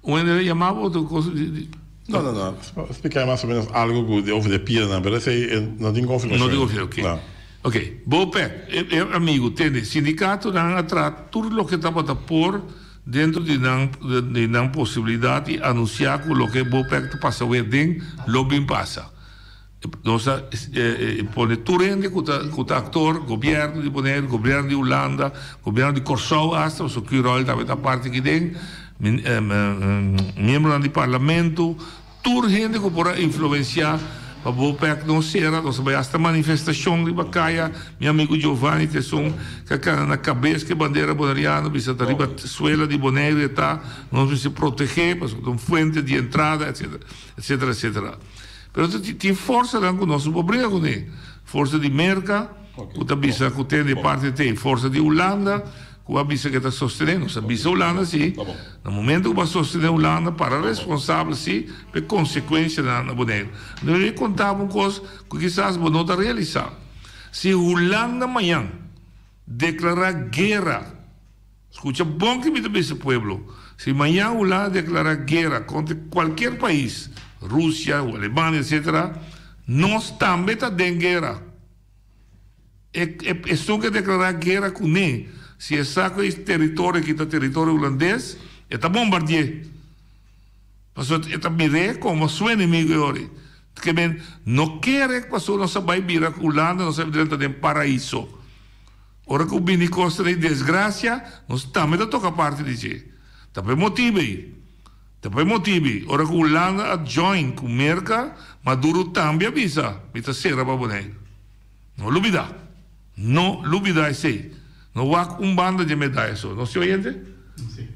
Speaker 2: Un hende a yama bo otro cosa di, di.
Speaker 4: No, no, no. Splica mas o menos algo cu di over de pianan, pero esey no tin confirmacion.
Speaker 2: No tin confirmacion, ok.
Speaker 4: No.
Speaker 2: Ok. Bopec, e, e amigo, tende, sindicatonan a traha tur loke tabata por dentro di nan, di nan posibilidad y anuncia cu loke Bopec ta pasa awe den lo bin pasa. Nos a pone tur hende ku ta ku ta aktor, gobièrnu di Boneiru, gobièrnu di Hulanda, gobièrnu di Kòrsou asta, pasobra Curoil tambe ta parti aki den, miembronan di parlamento, tur hende ku por a influensiá pa Bopec no sera. Nos a bai asta manifestashon riba kaya, mi amigu Giovanni ta esun ku a kana na kabes ku e bandera boneriano bisa ta riba suela di Boneiru e ta, nos mester protegé pasobra ta un fuente di entrada etcetera, etcetera, etcetera. Pero tin forsanan ku nos no por bringa kuné. Forsa di Merka, ku ta bisa ku ten di parti te. Forsa di Hulanda, ku a bisa ku e ta sostené. Nos a bisa Hulanda si, na momento ku bo a sostené Hulanda, para responsabel si pa e konsekuensianan na Boneiru. Mi a konta bo un kos ku kisas bo no ta realisá. Si Hulanda mañan deklará guera. Scucha bon ki mi ta bisa pueblo, si mañan Hulanda declara guera contra cualkier pais, Rusia o Alemania etc, nos tambe ta den guera. E esun ke declara guera cune, si e sa cu e territorio aki ta territorio Hulandes, e ta bombardi'e. Pasobra e ta mir'é como su enemigo e ora. Ke men no kere pasobra nos a bay bira cu Hulanda, nos a drenta den paraiso. Ora ku bini kosta di desgrasia, nos tambe ta toka parti di dje. Ta pa e motibu ei, ta pa e motibu ei, ora ku Hulanda a join ku Merka, Maduro tambe a bisa, Mi ta sera pa Boneiru. No lubidá. No lubidá esei. No wak un banda dje medaya so. No si oyente?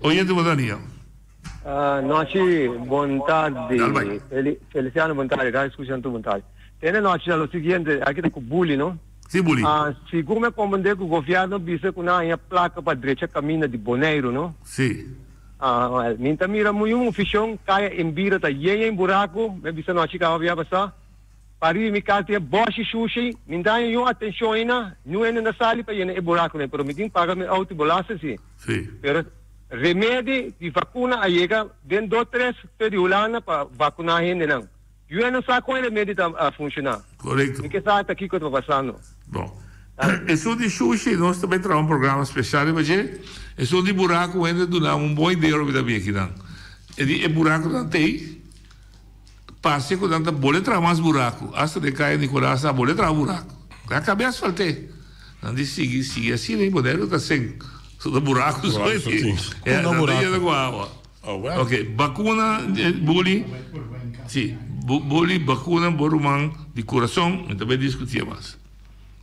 Speaker 2: Oyente bo ta nia.
Speaker 8: Nochi, bon tardi.
Speaker 2: Dal bai.
Speaker 8: Feliciano, bon tardi. Radio Escucha tur bon tardi. Tene nochi ta lo siguiente, aki ta cu Buli, no?
Speaker 2: Si, Buli.
Speaker 8: Sigur mi a comprende cu gobierno bisa cu nan haña placa pa drecha caminda di Boneiru, no?
Speaker 2: Si.
Speaker 8: Wel, mi ta mira muy un oficion, caya Enbira ta yen yen buraco, mi a bisa nochi caba bia pasa. Pariba mi cas tin e boshi shushi, mi ta haña niun atencion eyna, niun hende na sali pa yena e buraconan, pero mi tin paga mi auto bolaster si.
Speaker 2: Si.
Speaker 8: Pero remedi di vacuna a yega den dos tres fe di Hulanda pa vacuna hendenan. Yu no sa con e remedi ta funciona.
Speaker 2: Correcto.
Speaker 8: Mi ke sa ta kico ta pasando.
Speaker 2: Bon. Esun di shushi nos ta bay traha un programa special riba dje. Esun di buraco hende duna un bon idea ora mi ta bin akinan. E di e buraconan t'ey. Parse ku nan ta bole traha mas buraku. Asta den kaya Nicolas a bole traha buraku. Nan a kab'é asfalt'é. Nan di sigui sigui asina i Boneiru ta sen. So ta buraku so e tin. E nan ta yena ku awa. Ok, bakuna Buli. Si, Buli bakuna bo ruman di kurason. Mi ta bai diskutié mas.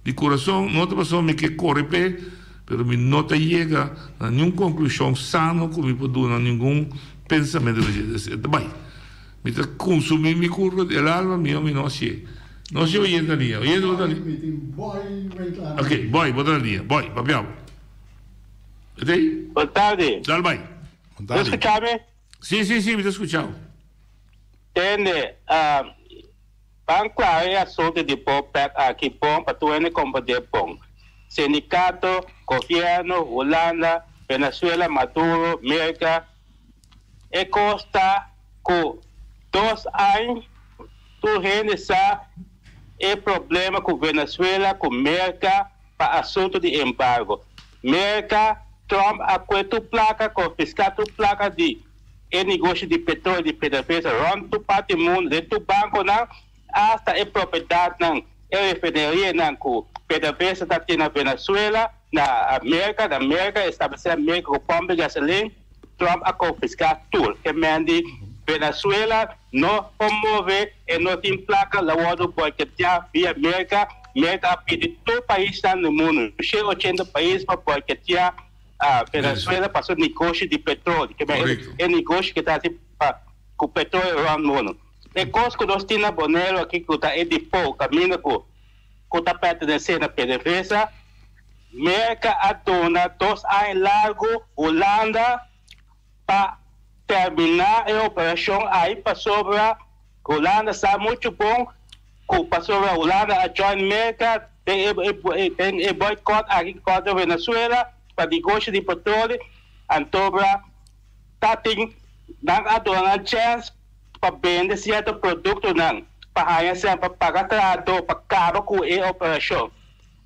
Speaker 2: Di kurason no ta pasobra mi ke kore p'e, pero mi no ta yega na niun konklushon sano ku mi por duna ningun pensamentu di dje. E ta bai. Mi ta kunsumí mi kurpa el alma mio mi no hasié. No hasié oyente na liña. Oyente bo ta na liña. Ok, boy, bo ta na liña. Boy, papia bo. E ta ei?
Speaker 9: Bon tardi.
Speaker 2: Dal bai.
Speaker 9: Bo ta skucha mi?
Speaker 2: Si, si, si, mi ta skucha bo.
Speaker 9: Tende, Ban klara e asuntu di Bopec aki bon pa tur hende komprendé bon. Sindikato, gobièrnu, Hulanda, Venezuela, Maduro, Merka, e kos ta ku dos añ tur hende sa e problema ku Venezuela ku Merka pa asuntu di embargo. Merka, Trump a kue tur plaka, konfiská tur plaka di. E negoshi di petroleo di PDVSA rond tur parti mundo, den tur banconan, hasta e propiedadnan, e refinerianan cu PDVSA ta tin na Venezuela, na Merca, na Merca, establece na Merca cu pomp di gasolin, Trump a confisca tur. Ke men di Venezuela no por move, e no tin placa, lo wordo boicotea via Merca. Merka a pidi tur paisnan di mundu, 180 pais pa boikoteá Venezuela pa su negoshi di petroli. Ke men e negoshi ke ta hasi pa ku petroli rònt mundu. E kos ku nos tin na Boneiru aki ku ta e depot kaminda ku ku ta pertenesé na PDVSA, Merka a duna dos aña largu Hulanda pa terminá e operashon ai pasobra Hulanda sa muchu bon ku pasobra Hulanda a join Merka den e den e boycott aki kontra Venezuela pa negoshi di petroli antobra ta tin nan a duna nan chèns pa bende sierto produktonan pa haña sèn pa paga trahadó pa kaba ku e operashon.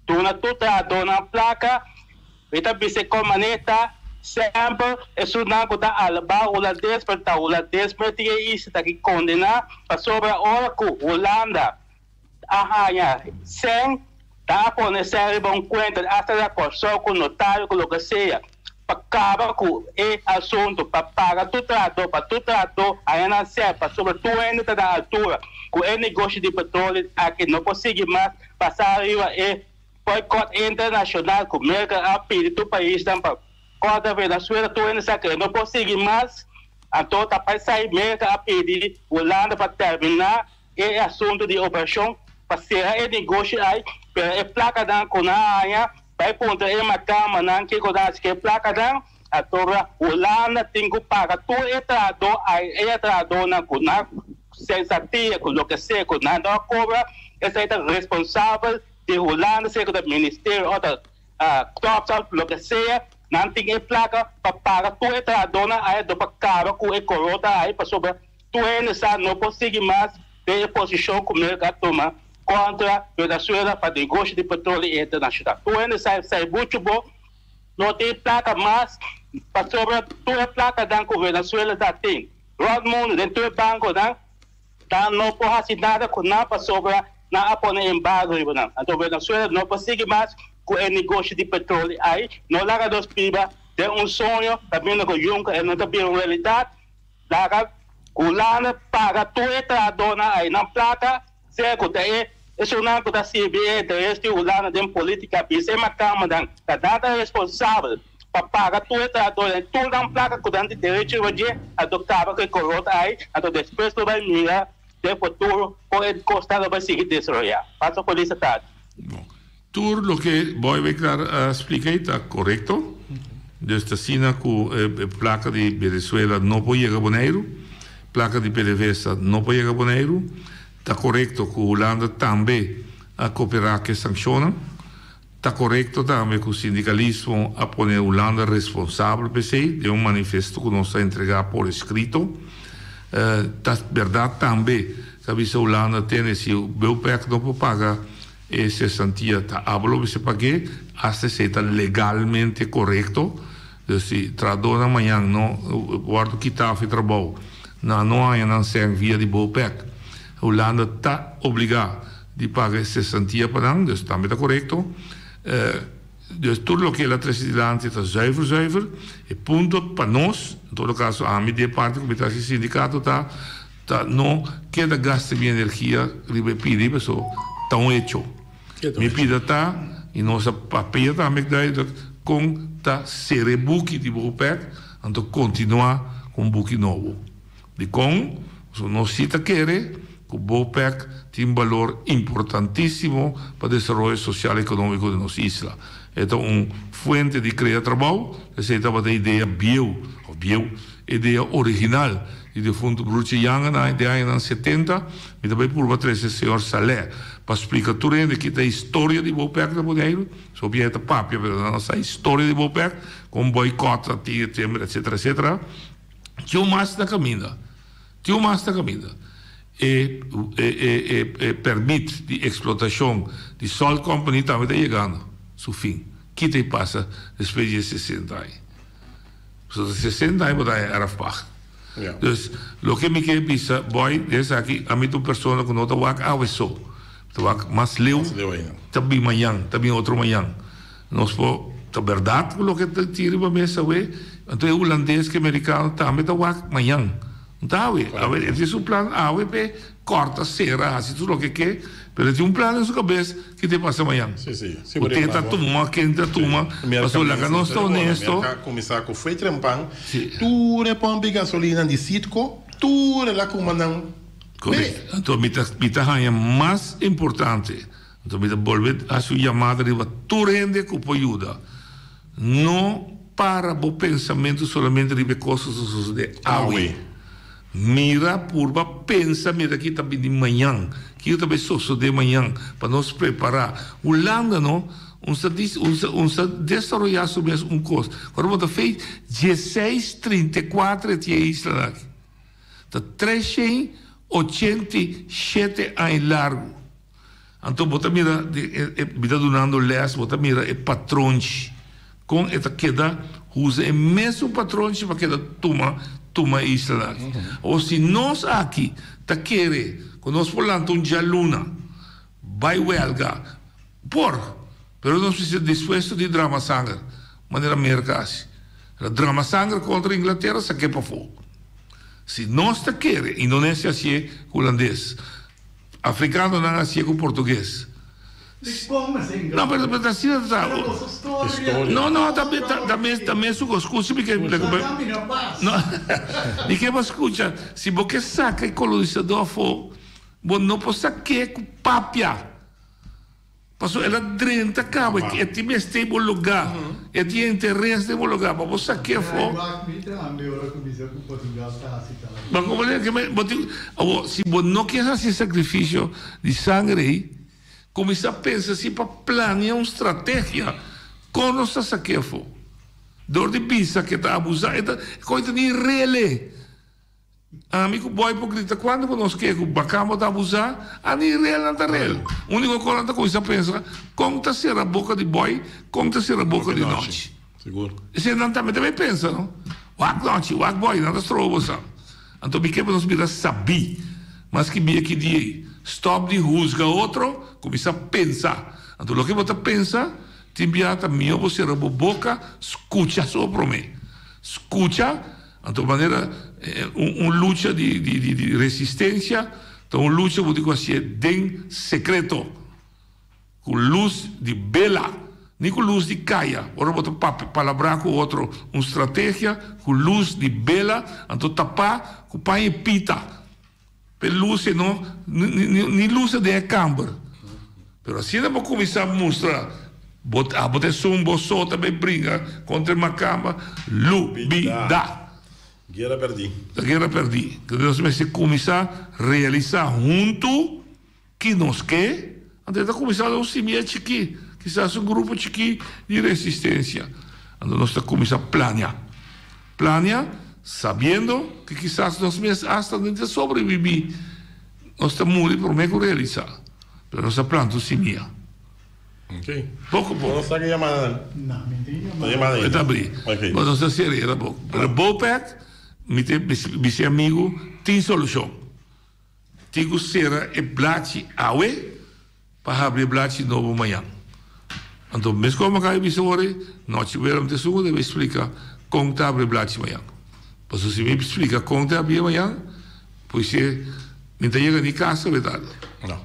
Speaker 9: Duna tur trahadónan plaka. Mi ta bisa e kon manera ta semper esunnan ku ta alabá hulandes pero ta hulandes mes tin e isla ta ki kondená pasobra ora ku Hulanda a haña sèn ta a pone sèn riba un kuenta asta na Kòrsou ku notario ku loke sea pa kaba ku e asuntu pa paga tur trahadó pa tur trahadó haña nan sèn pasobra tur hende ta na altura ku e negoshi di petroli aki no por sigui mas pasa riba e Boycott internacional cu Merca a pidi tur paisnan pa contra Venezuela tur hende sa cu e no por sigui mas, anto ta pa esai Merca a pidi Hulanda pa termina e asunto di operacion pa cera e negoshi ai, pero e placanan cu nan a haña bay puntra e macamanan kico nan a haci cu e placanan, anto Hulanda tin cu paga tur e trahador ai e trahadornan cu nan sensatia cu loke sea cu nan no a cobra esai ta responsabel. Di Hulanda, sea ku ta ministerio o ta klopsal, loke sea, nan tin e plaka pa paga tur e trahadónan aya dor pa kaba ku e korota ai pasobra tur hende sa no por sigui mas den e posishon ku Merka a tuma kontra Venezuela pa negoshi di petroli internashonal. Tur hende sa esei muchu bo no tin plaka mas pasobra tur e plakanan ku Venezuela ta tin rònt mundu den tur e bankonan. Nan no por haci nada cu nan pasobra nan a pone embargo riba nan. Anto Venezuela no por sigui mas cu e negoshi di petroli ay. No laga nos biba den un soño caminda cu Juncker e no ta bira un realidad. Laga Hulanda paga tur e trahadornan ay nan placa, sea cu ta e esunnan cu ta sirbi e interes di Hulanda den politica, bisa e macamanan ta nan ta responsabel. pa paga tur e trahadornan tur nan plaka ku nan tin derecho riba dje, anto kaba ku e korot ai, anto despues lo bai mira den futuro kon e kosnan lo bai sigui desaroyá. Pasa feliz tardi.
Speaker 2: Bon, tur loke Boy Winkelaar a splika ei ta korekto. Dus ta asina ku e plaka di Venezuela no por yega Boneiru, plaka di PDVSA no por yega Boneiru. Ta korekto ku Hulanda tambe a koperá ku e sankshonnan. Ta korekto tambe ku sindikalismo a pone Hulanda responsabel pa esei den un manifesto ku nos a entregá por eskrito. Ta bèrdat tambe ku a bisa Hulanda tene si Bopec no por paga e sesantia ta abo lo mester pag'é, asta esei ta legalmente korekto. Dus si trahadónan mañan no wòrdu kitá of e trabou nan no haña nan sèn via di Bopec, Hulanda ta obligá di paga e sesantia pa nan, dus tambe ta korekto. Dus tur loke el a trese dilanti ta zuiver zuiver. E punto pa nos, en todo kaso ami di e parti ku mi ta hasi sindikato ta, ta no keda gasta mi energia riba e pidi paso ta un hecho. Mi pida ta, i nos a papia tambe duidelijk, kon ta sera e buki di Bopec anto kontinua ku un buki nobo. Dikon? Pasobra nos si ta kere ku Bopec tin balor importantísimo pa desaroyo sosial ekonómiko di nos isla. E ta un fuente di krea trabou, esei tabata e idea bieu, òf bieu, e idea original di defuntu Broertje Janga na den añanan setenta. Mi ta bai purba trese señor Saleh pa splika tur hende ki ta e historia di Bopec na Boneiru. So bia e ta papia, pero nan no sa e historia di Bopec, kon boikòt a tin, etcetera, etcetera. Tin mas na kaminda. Tin mas na kaminda. E e e e permit di eksplotashon di Salt Company tambe ta yegando su fin. Ki ta pasa despues di e sesenta aña? Pasobra ta sesenta aña bo ta haña erfpacht. Dus loke mi ke bisa Boy den esaki, ami ta un persona ku no ta wak awe so. Mi ta wak mas leu, ta bin mañan, ta bin otro mañan. Nos por ta berdad cu loke ta tin riba mesa awe, anto e hulandes cu e mericano tambe ta wak mañan. No ta awe. Awe e tin su plan awe p'e kòrta, sera, hasi tur loke ke, pero e tin un plan den su kabes ki ta pasa mañan.
Speaker 4: Sí, sí. Sí,
Speaker 2: Ku te ta tuma, ken ta tuma, pasobra laga nos ta honesto.
Speaker 4: Merka kuminsá ku fue trempan, tur e pòmp di gasolina di Citgo, tur el a kuma nan.
Speaker 2: Korekto. Anto mi ta mi ta haña mas importante, anto mi ta bolbe hasi un yamada riba tur hende ku por yuda. No para bo pensamentu solamente riba e kos ku ta sosodé awe. Mira, purba pensa mira ki ta bini mañan, kiko ta bai sosodé mañan pa nos prepará. Hulanda no, un sa un sa un sa desaroyá su mes un kos. Ora bo ta fei dieseis trinta i kuater e tin e islanan aki. Ta treshen ochenta i shete aña largu. Anto bo ta mira di e e mi ta dunando les bo ta mira e patronchi kon e ta keda usa e mesun patronchi pa keda tuma tuma e islanan aki. Awor si nos aki ta kere ku nos por lanta un djaluna bai welga por pero nos mester dispuesto di drama sanger manera Merka hasi. Drama sanger kontra Inglatera sak'é pafó. Si nos ta kere Indonesia hasié hulandes. Africanonan hacié cu portugues. No, pero pero asina ta. No, no, ta ta mes ta mes su cos. Scucha mi ke No, mi ke bo scucha. Si bo ke saca e colonisador afo, bo no por saqué cu papia. Pasobra el a drenta caba, e tin mester bo lugar, e tin interes den bo lugar pa bo saqué afó. Bo comprende ke men, bo tin, awor si bo no kier haci e sacrificio di sangre ei, cuminsa pensa si pa planea un strategia con nos ta saqué afó. Dor di bisa ke ta abusa, e ta, e coy ta ni rele. Ami ku boy por grita kuantu ku nos ke ku Bakambo ta abusá, a ni rel nan ta rel. Úniko kos nan ta kuminsá pensa kon ta sera boka di boy, kon ta sera boka di Nòchi. Esei nan tambe ta bay pensa no. Wak Nòchi, wak boy, nan ta stroba bosa. Anto mi ke pa nos bira sabí mas ki bia ki dia ei. Stòp di husga otro, kuminsá pensa. Anto loke bo ta pensa tin bia ta mihó bo sera bo boka, skucha so promé. Skucha. Anto manera un lucha di di resistencia ta un lucha bo tin cu hacié den secreto, cu luz di bela, ni cu luz di caya. Ora bo ta papia palabrá cu otro un strategia cu luz di bela, anto tapá cu paña y pita p'e luz e no ni lusa den e camber. Pero asina bo cuminsa mustra bo abo ta esun bo so ta bay bringa contra e macamba, lubida.
Speaker 4: Guera perdí.
Speaker 2: Ta guera perdí. Entonces nos mester cuminsa realisa hunto ki nos ke, anto e ta cuminsa un simia chikí, kisas un grupo chikí di resistencia. Anto nos ta cuminsa planea. Planea sabiendo cu kisas nos mes hasta no ta sobrevivi, nos ta muri prome cu realisa. Pero nos a planta un simia.
Speaker 4: Ok.
Speaker 2: Poco poco.
Speaker 4: No sa ki yamada nan.
Speaker 3: No, mi tin yamada.
Speaker 4: No yamada
Speaker 2: ainda. E ta abri.
Speaker 4: Ok.
Speaker 2: Bo nos ta seri era poco. Pero Bopec, mi te bisa e amigo, tin solucion. Tin cu cera e blachi awe pa habri e blachi nobo mañan. Anto mes como mi a bisa ora, nochi wera mi ta esun cu debe splica con ta habri e blachi mañan. Pasobra si mi splica con ta habri e mañan, pues e mi ta yega ni casa be tarde.
Speaker 4: No.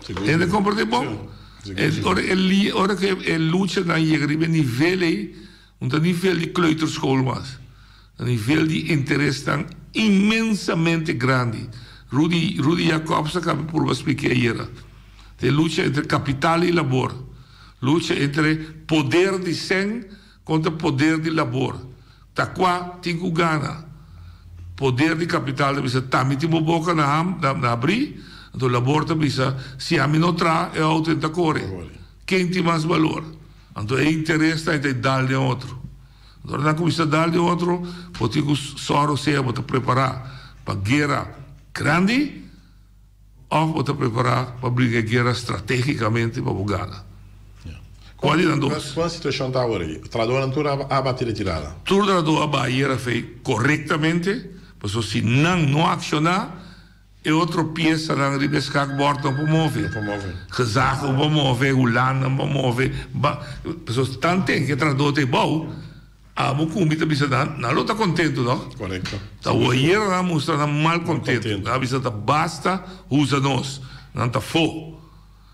Speaker 4: Sigur.
Speaker 2: Hende comprende bon?
Speaker 4: Sigur, sigur.
Speaker 2: Ora e li, ora cu e luchanan yega riba e nivel ey, un ta nivel di kleuterschool mas. Ta nivel di interesnan inmensamente grandi. Rudy, Rudy Jacobs a caba purba splica ayera. Ta e lucha entre capital y labor. Lucha entre poder di cen contra poder di labor. Ta cua tin cu gana? Poder di capital ta bisa, Tambe tin bo boca na ham, na habri. Anto labor ta bisa, Si ami no traha, e auto en ta core. Ken tin mas balor? Anto e interes ta e dal den otro. Ora nan cuminsa dal den otro, bo tin cu sòru sea bo ta prepara pa guera grandi of bo ta prepara pa bringa e guera strategicamente pa bo gana. Cual di nan dos?
Speaker 4: Con e situacion ta awor aki? Trahadornan tur a bati retirada?
Speaker 2: Tur trahador a baha ayera fei corectamente, pasobra si nan no acciona, E otro piesanan riba e skakbord no por move.
Speaker 4: No por move.
Speaker 2: Gezag no por move, Hulanda no por move. Ba, pasobra tanten ke trahador ta e bou, Abo ku mi ta bisa nan, nan lo ta kontentu no.
Speaker 4: Korekto.
Speaker 2: Ta ayera nan a mustra nan mal kontentu. Nan a bisa ta basta usa nos. Nan ta fo.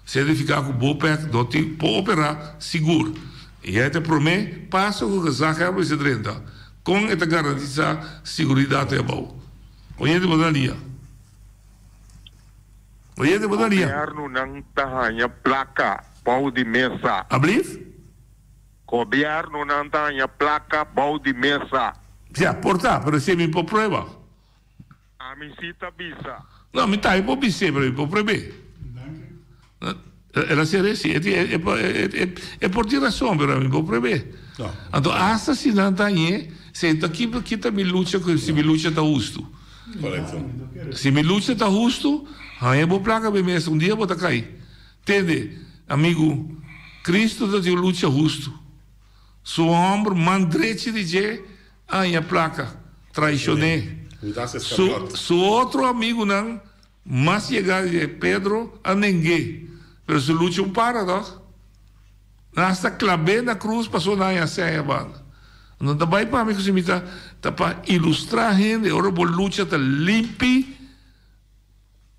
Speaker 2: Signifiká ku BOPEC no tin por operá sigur. I e ta e promé paso ku gezaghebber mester drenta. Kon e ta garantisá siguridat ei abou? Oyente bo ta lia. Oyente bo ta lia.
Speaker 10: Gobièrnunan ta haña plaka bou di mesa.
Speaker 2: Ablief?
Speaker 10: Gobièrnunan ta haña plaka bou di mesa.
Speaker 2: Ya, por ta, pero esei mi por prueba.
Speaker 10: Ami si ta bisa.
Speaker 2: No, mi tambe por bis'é, pero mi por prueb'é. El a ser esi. E por tin rason, pero ami por prueb'é. Anto asta si nan ta hañ'é, si ta kita mi lucha ku si mi lucha ta hustu. Si mi lucha ta hustu, haña bo plaka mi mes, un dia bo ta kai. Tende, amigu, Cristo ta tin un lucha hustu. Su hòmber man drechi di dje a haña plaka, traishon'é. Su, su otro amigunan mas yegá di dje, Pedro, a neng'é. Pero su lucha un para tòg. Nan asta klab'é na krus pasobra nan haña seña banda. No ta bai pa mi ku si mi ta, ta pa ilustrá hende ora bo lucha ta limpi.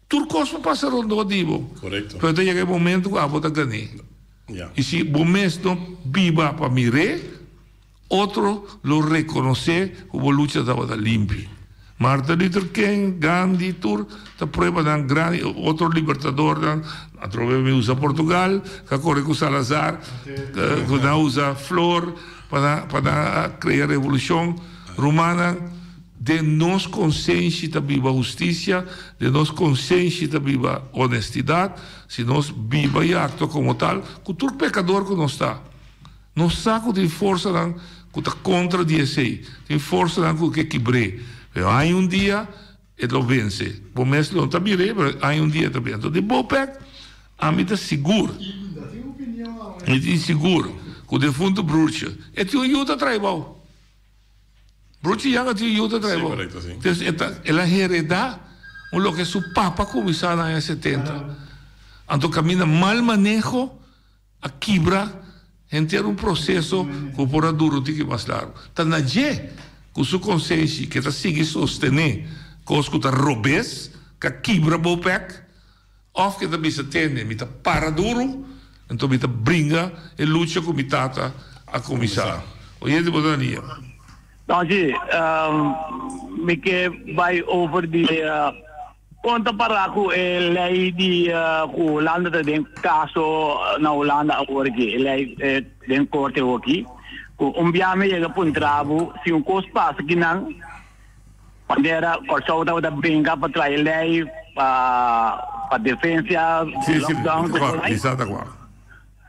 Speaker 2: Tur kos por pasa rondó di bo.
Speaker 4: Korekto.
Speaker 2: Pero ta yega e momento ku abo ta gané.
Speaker 4: Ya.
Speaker 2: I si bo mes no biba pa mir'é, otro lo rekonosé ku bo lucha tabata limpi. Martin Luther King, Gandhi, tur ta pruebanan grandi, otro libertadornan, atrobe mi usa Portugal, ku a kore ku Salazar, ku nan a usa flor pa nan pa nan a krea revolushon. Rumannan. Den nos konsenshi ta biba hustisia, den nos konsenshi ta biba honestidat, si nos biba i aktua komo tal, ku tur pekador ku nos ta. Nos sa ku tin forsanan ku ta kontra di esei, tin forsanan ku ke kibr'é, pero haña un dia e lo vense. Bo mes lo no ta mir'é, pero haña un dia e ta vense. Enton di Bopec, ami ta sigur, mi tin sigur ku defuntu Broertje, e tin un yu ta trae bou. Brochi Jan a tin yu ta trae bo. Entonces e ta el a hereda un loke su papa cuminsa na aña 70. Anto caminda mal maneho a kibra henter un proceso cu por a dura un tiki mas largo. Ta na dje cu su consenshi ke ta sigui sostene cos cu ta robes, ka kibra Bopec. Of ke ta bisa tende, mi ta para duru, anto mi ta bringa e lucha ku mi tata a kuminsá. Oyente bo ta nia.
Speaker 6: Danki. Mi ke bai over di kon ta para ku e lei di ku Hulanda ta den kaso na Hulanda awor aki, e lei den korte awor aki, ku un bia mi yega puntra bo si un kos pasa kinan. Manera Kòrsou tabata bringa pa trae lei pa pa defensia
Speaker 2: Sí, sí,
Speaker 6: lockdown
Speaker 2: mi ta kòrda, mi sa ta kòrda.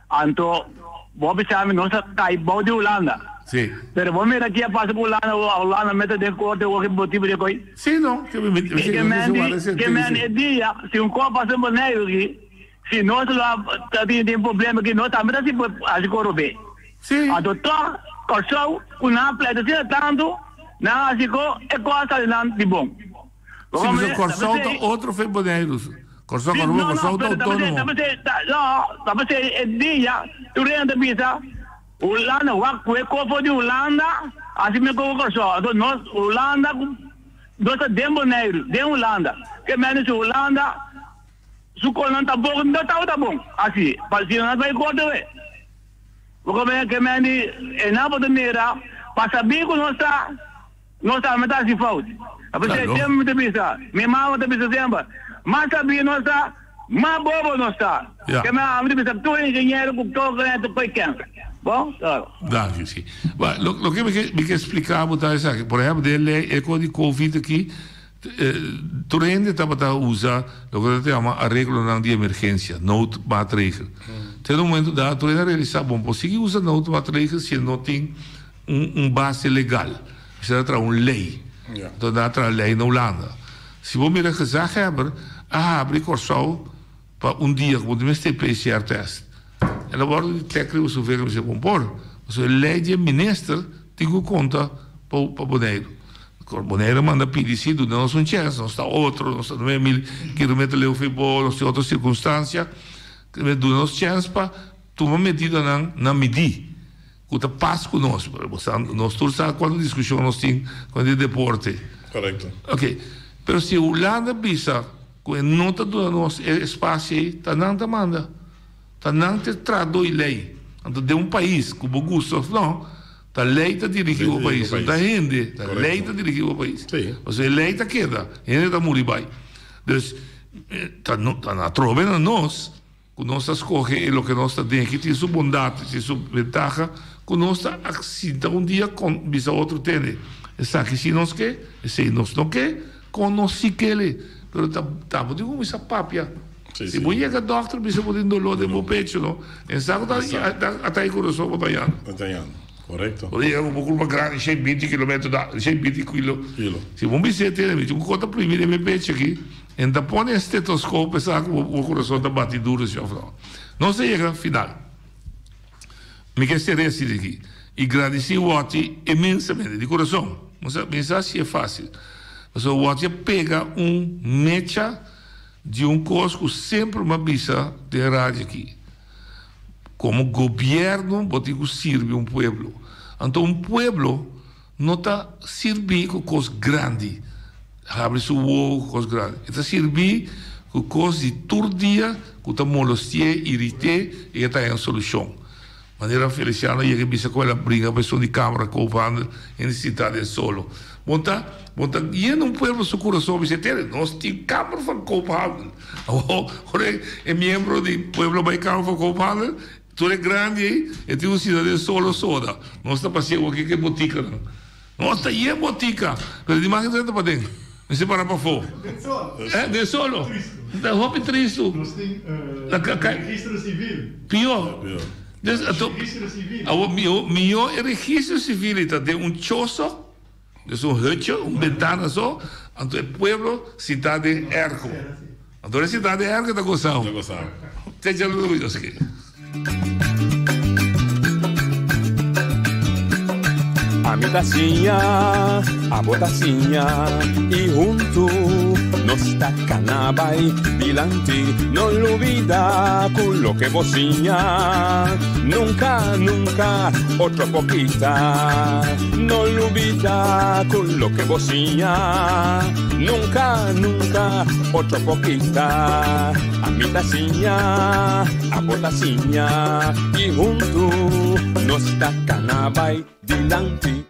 Speaker 6: Anto bo bisa mi nos a kai bou di Hulanda.
Speaker 2: Sí.
Speaker 6: Pero bo mira ki a pasa ku Hulanda, Hulanda mete den korte wou ki motibu di koi.
Speaker 2: Sí no, ke mi mi
Speaker 6: Ke men di, ke men e dia si un kos pasa den Boneiru aki, si nos lo a ta tin tin problema aki nos tambe ta si hasi korobe.
Speaker 2: Sí.
Speaker 6: Anto tòg Kòrsou ku nan a pleita asina tantu, nan a hasi ku e kos a sali nan di bon.
Speaker 2: Sí, pasobra Kòrsou ta otro fe Boneiru. Kòrsou,
Speaker 6: Sí,
Speaker 2: Aruba,
Speaker 6: no, no,
Speaker 2: Kòrsou ta
Speaker 6: pero ta p'esei,
Speaker 2: outónomo.
Speaker 6: ta p'esei, ta, no, ta p'esei e dia tur hende ta bisa, Hulanda, wak ku e kos for di Hulanda, hasi mi ku Kòrsou. Anto nos, Hulanda, nos ta den Boneiru, den Hulanda. Ke mende si Hulanda su kosnan ta bon, no tabata bon asi, pa si nan bai korte we. Bo come ke meni e nan bo ta mira pa sabi ku nos ta nos tambe ta hasi fout. A pesey
Speaker 2: Claro.
Speaker 6: tempo mi ta bisa, mi mama ta bisa semper, mas sabi nos ta, mas bobo nos ta.
Speaker 2: Ja.
Speaker 6: Ke mi ta bisa tur ingeniero ku tur kende koy ken. Bon, claro.
Speaker 2: Danki, si. Ba, lo, loke mi ke, mi ke splika bo ta esaki. Por ehempel, den lei e ko di Covid aki, Tur hende tabata usa loke ta yama areglonan di emergensia, noodmaatregel. Te na un momento dado tur hende a realisa, bon, por sigui usa noodmaatregel si e no tin un base legal. Mester a traha un lei. Enton nan a traha lei na Hulanda. Si bo mira gezaghebber a habri Kòrsou pa un dia ku bo tin mester PCR test. El a wòrdu di tèk riba su vega mester bon por. Pasobra e lei di e minister tin ku konta pa Boneiru. Boneiru a manda pidi si duna nos un chèns, nos ta otro, nos ta 9000 kilometer leu for bo, nos tin otro sirkunstansia. Duna nos chèns pa tuma medidanan na midí. ku ta pas ku nos. Bo sa, nos tur sa kuantu diskushon nos tin ku di deporte.
Speaker 4: Korekto.
Speaker 2: Oke, pero si Hulanda bisa ku e no ta duna nos e espasio ei, ta nan ta manda. Ta nan ta trahadó i lei. Anto den un pais, ku bo gusta òf no, ta lei ta dirigí bo pais, no ta hende. Ta lei ta dirigí bo pais. Pasobra e lei ta keda, hende ta muri bai. Dus, ta ta atrobe na nos ku nos ta skohe e loke nos ta den aki tin su bondat, tin su bentaha, ku nos ta sinta un dia kon bisa otro tende, esaki si nos ke, esei nos no ke, kon nos si kele. Pero ta ta bo tin kuminsá papia. Si bo yega dòkter bisa bo tin doló den bo pecho no, e sa ku ta atay kurason bo ta yanda.
Speaker 4: Bo ta yanda, korekto.
Speaker 2: Bo ta yega ku bo kurpa grandi shen binti kilometro da, shen binti kilo.
Speaker 4: Kilo.
Speaker 2: Si bo bis'é tene mi tin un kos ta primi den mi pecho aki, e ta pone e stetoskop e sa ku bo kurason ta bati duru si òf no. Nos a yega final. Mi ke sera esei aki i gradisí Watty inmensamente di kurason. Mi sa si e fásil. Pasobra Watty a pega un mecha. Di un kos ku semper mi a bisa den radio aki, komo gobièrnu bo tin ku sirbi un pueblo. Anto un pueblo no ta sirbí ku kos grandi, habri su wowo ku kos grandi. E ta sirbí ku kos di tur dia ku ta molosti'é, irit'é i e ta haña un solushon. Manera Feliciano yega bisa cu el a bringa pa esun di Camara Koophandel en di sinta den solo. Bon ta, bon ta yena un pueblo su curason bisa tene nos tin Camara van Koophandel. Awor ora e miembro di pueblo bay Camara van Koophandel tur e grandi ey e tin un sinta den solo soda. Nos ta pasia cu aki cu e boticanan. Nos ta yen botica, pero di mas ta paden. Mester para pafó.
Speaker 3: Den solo.
Speaker 2: Eh, den solo. Ta hopi tristu.
Speaker 3: Nos tin registro civil.
Speaker 2: Pió.
Speaker 3: Dus ato. Registro civil.
Speaker 2: Awor mihó, mihó e registro civil ei ta den un choso, dus un hutje, un bentana so, anto e pueblo sintá den airco. Anto ora e sintá den airco e ta gosao.
Speaker 4: Ta gosao.
Speaker 2: Te djalu lo mi aki.
Speaker 1: Ami ta siña, abo ta siña y huntu nos ta cana bay dilanti. No lubida cu loke bo siña nunca, nunca otro por kita. No lubida cu loke bo siña nunca, nunca otro por kita. Ami ta siña, abo ta siña y huntu nos ta cana bay dilanti.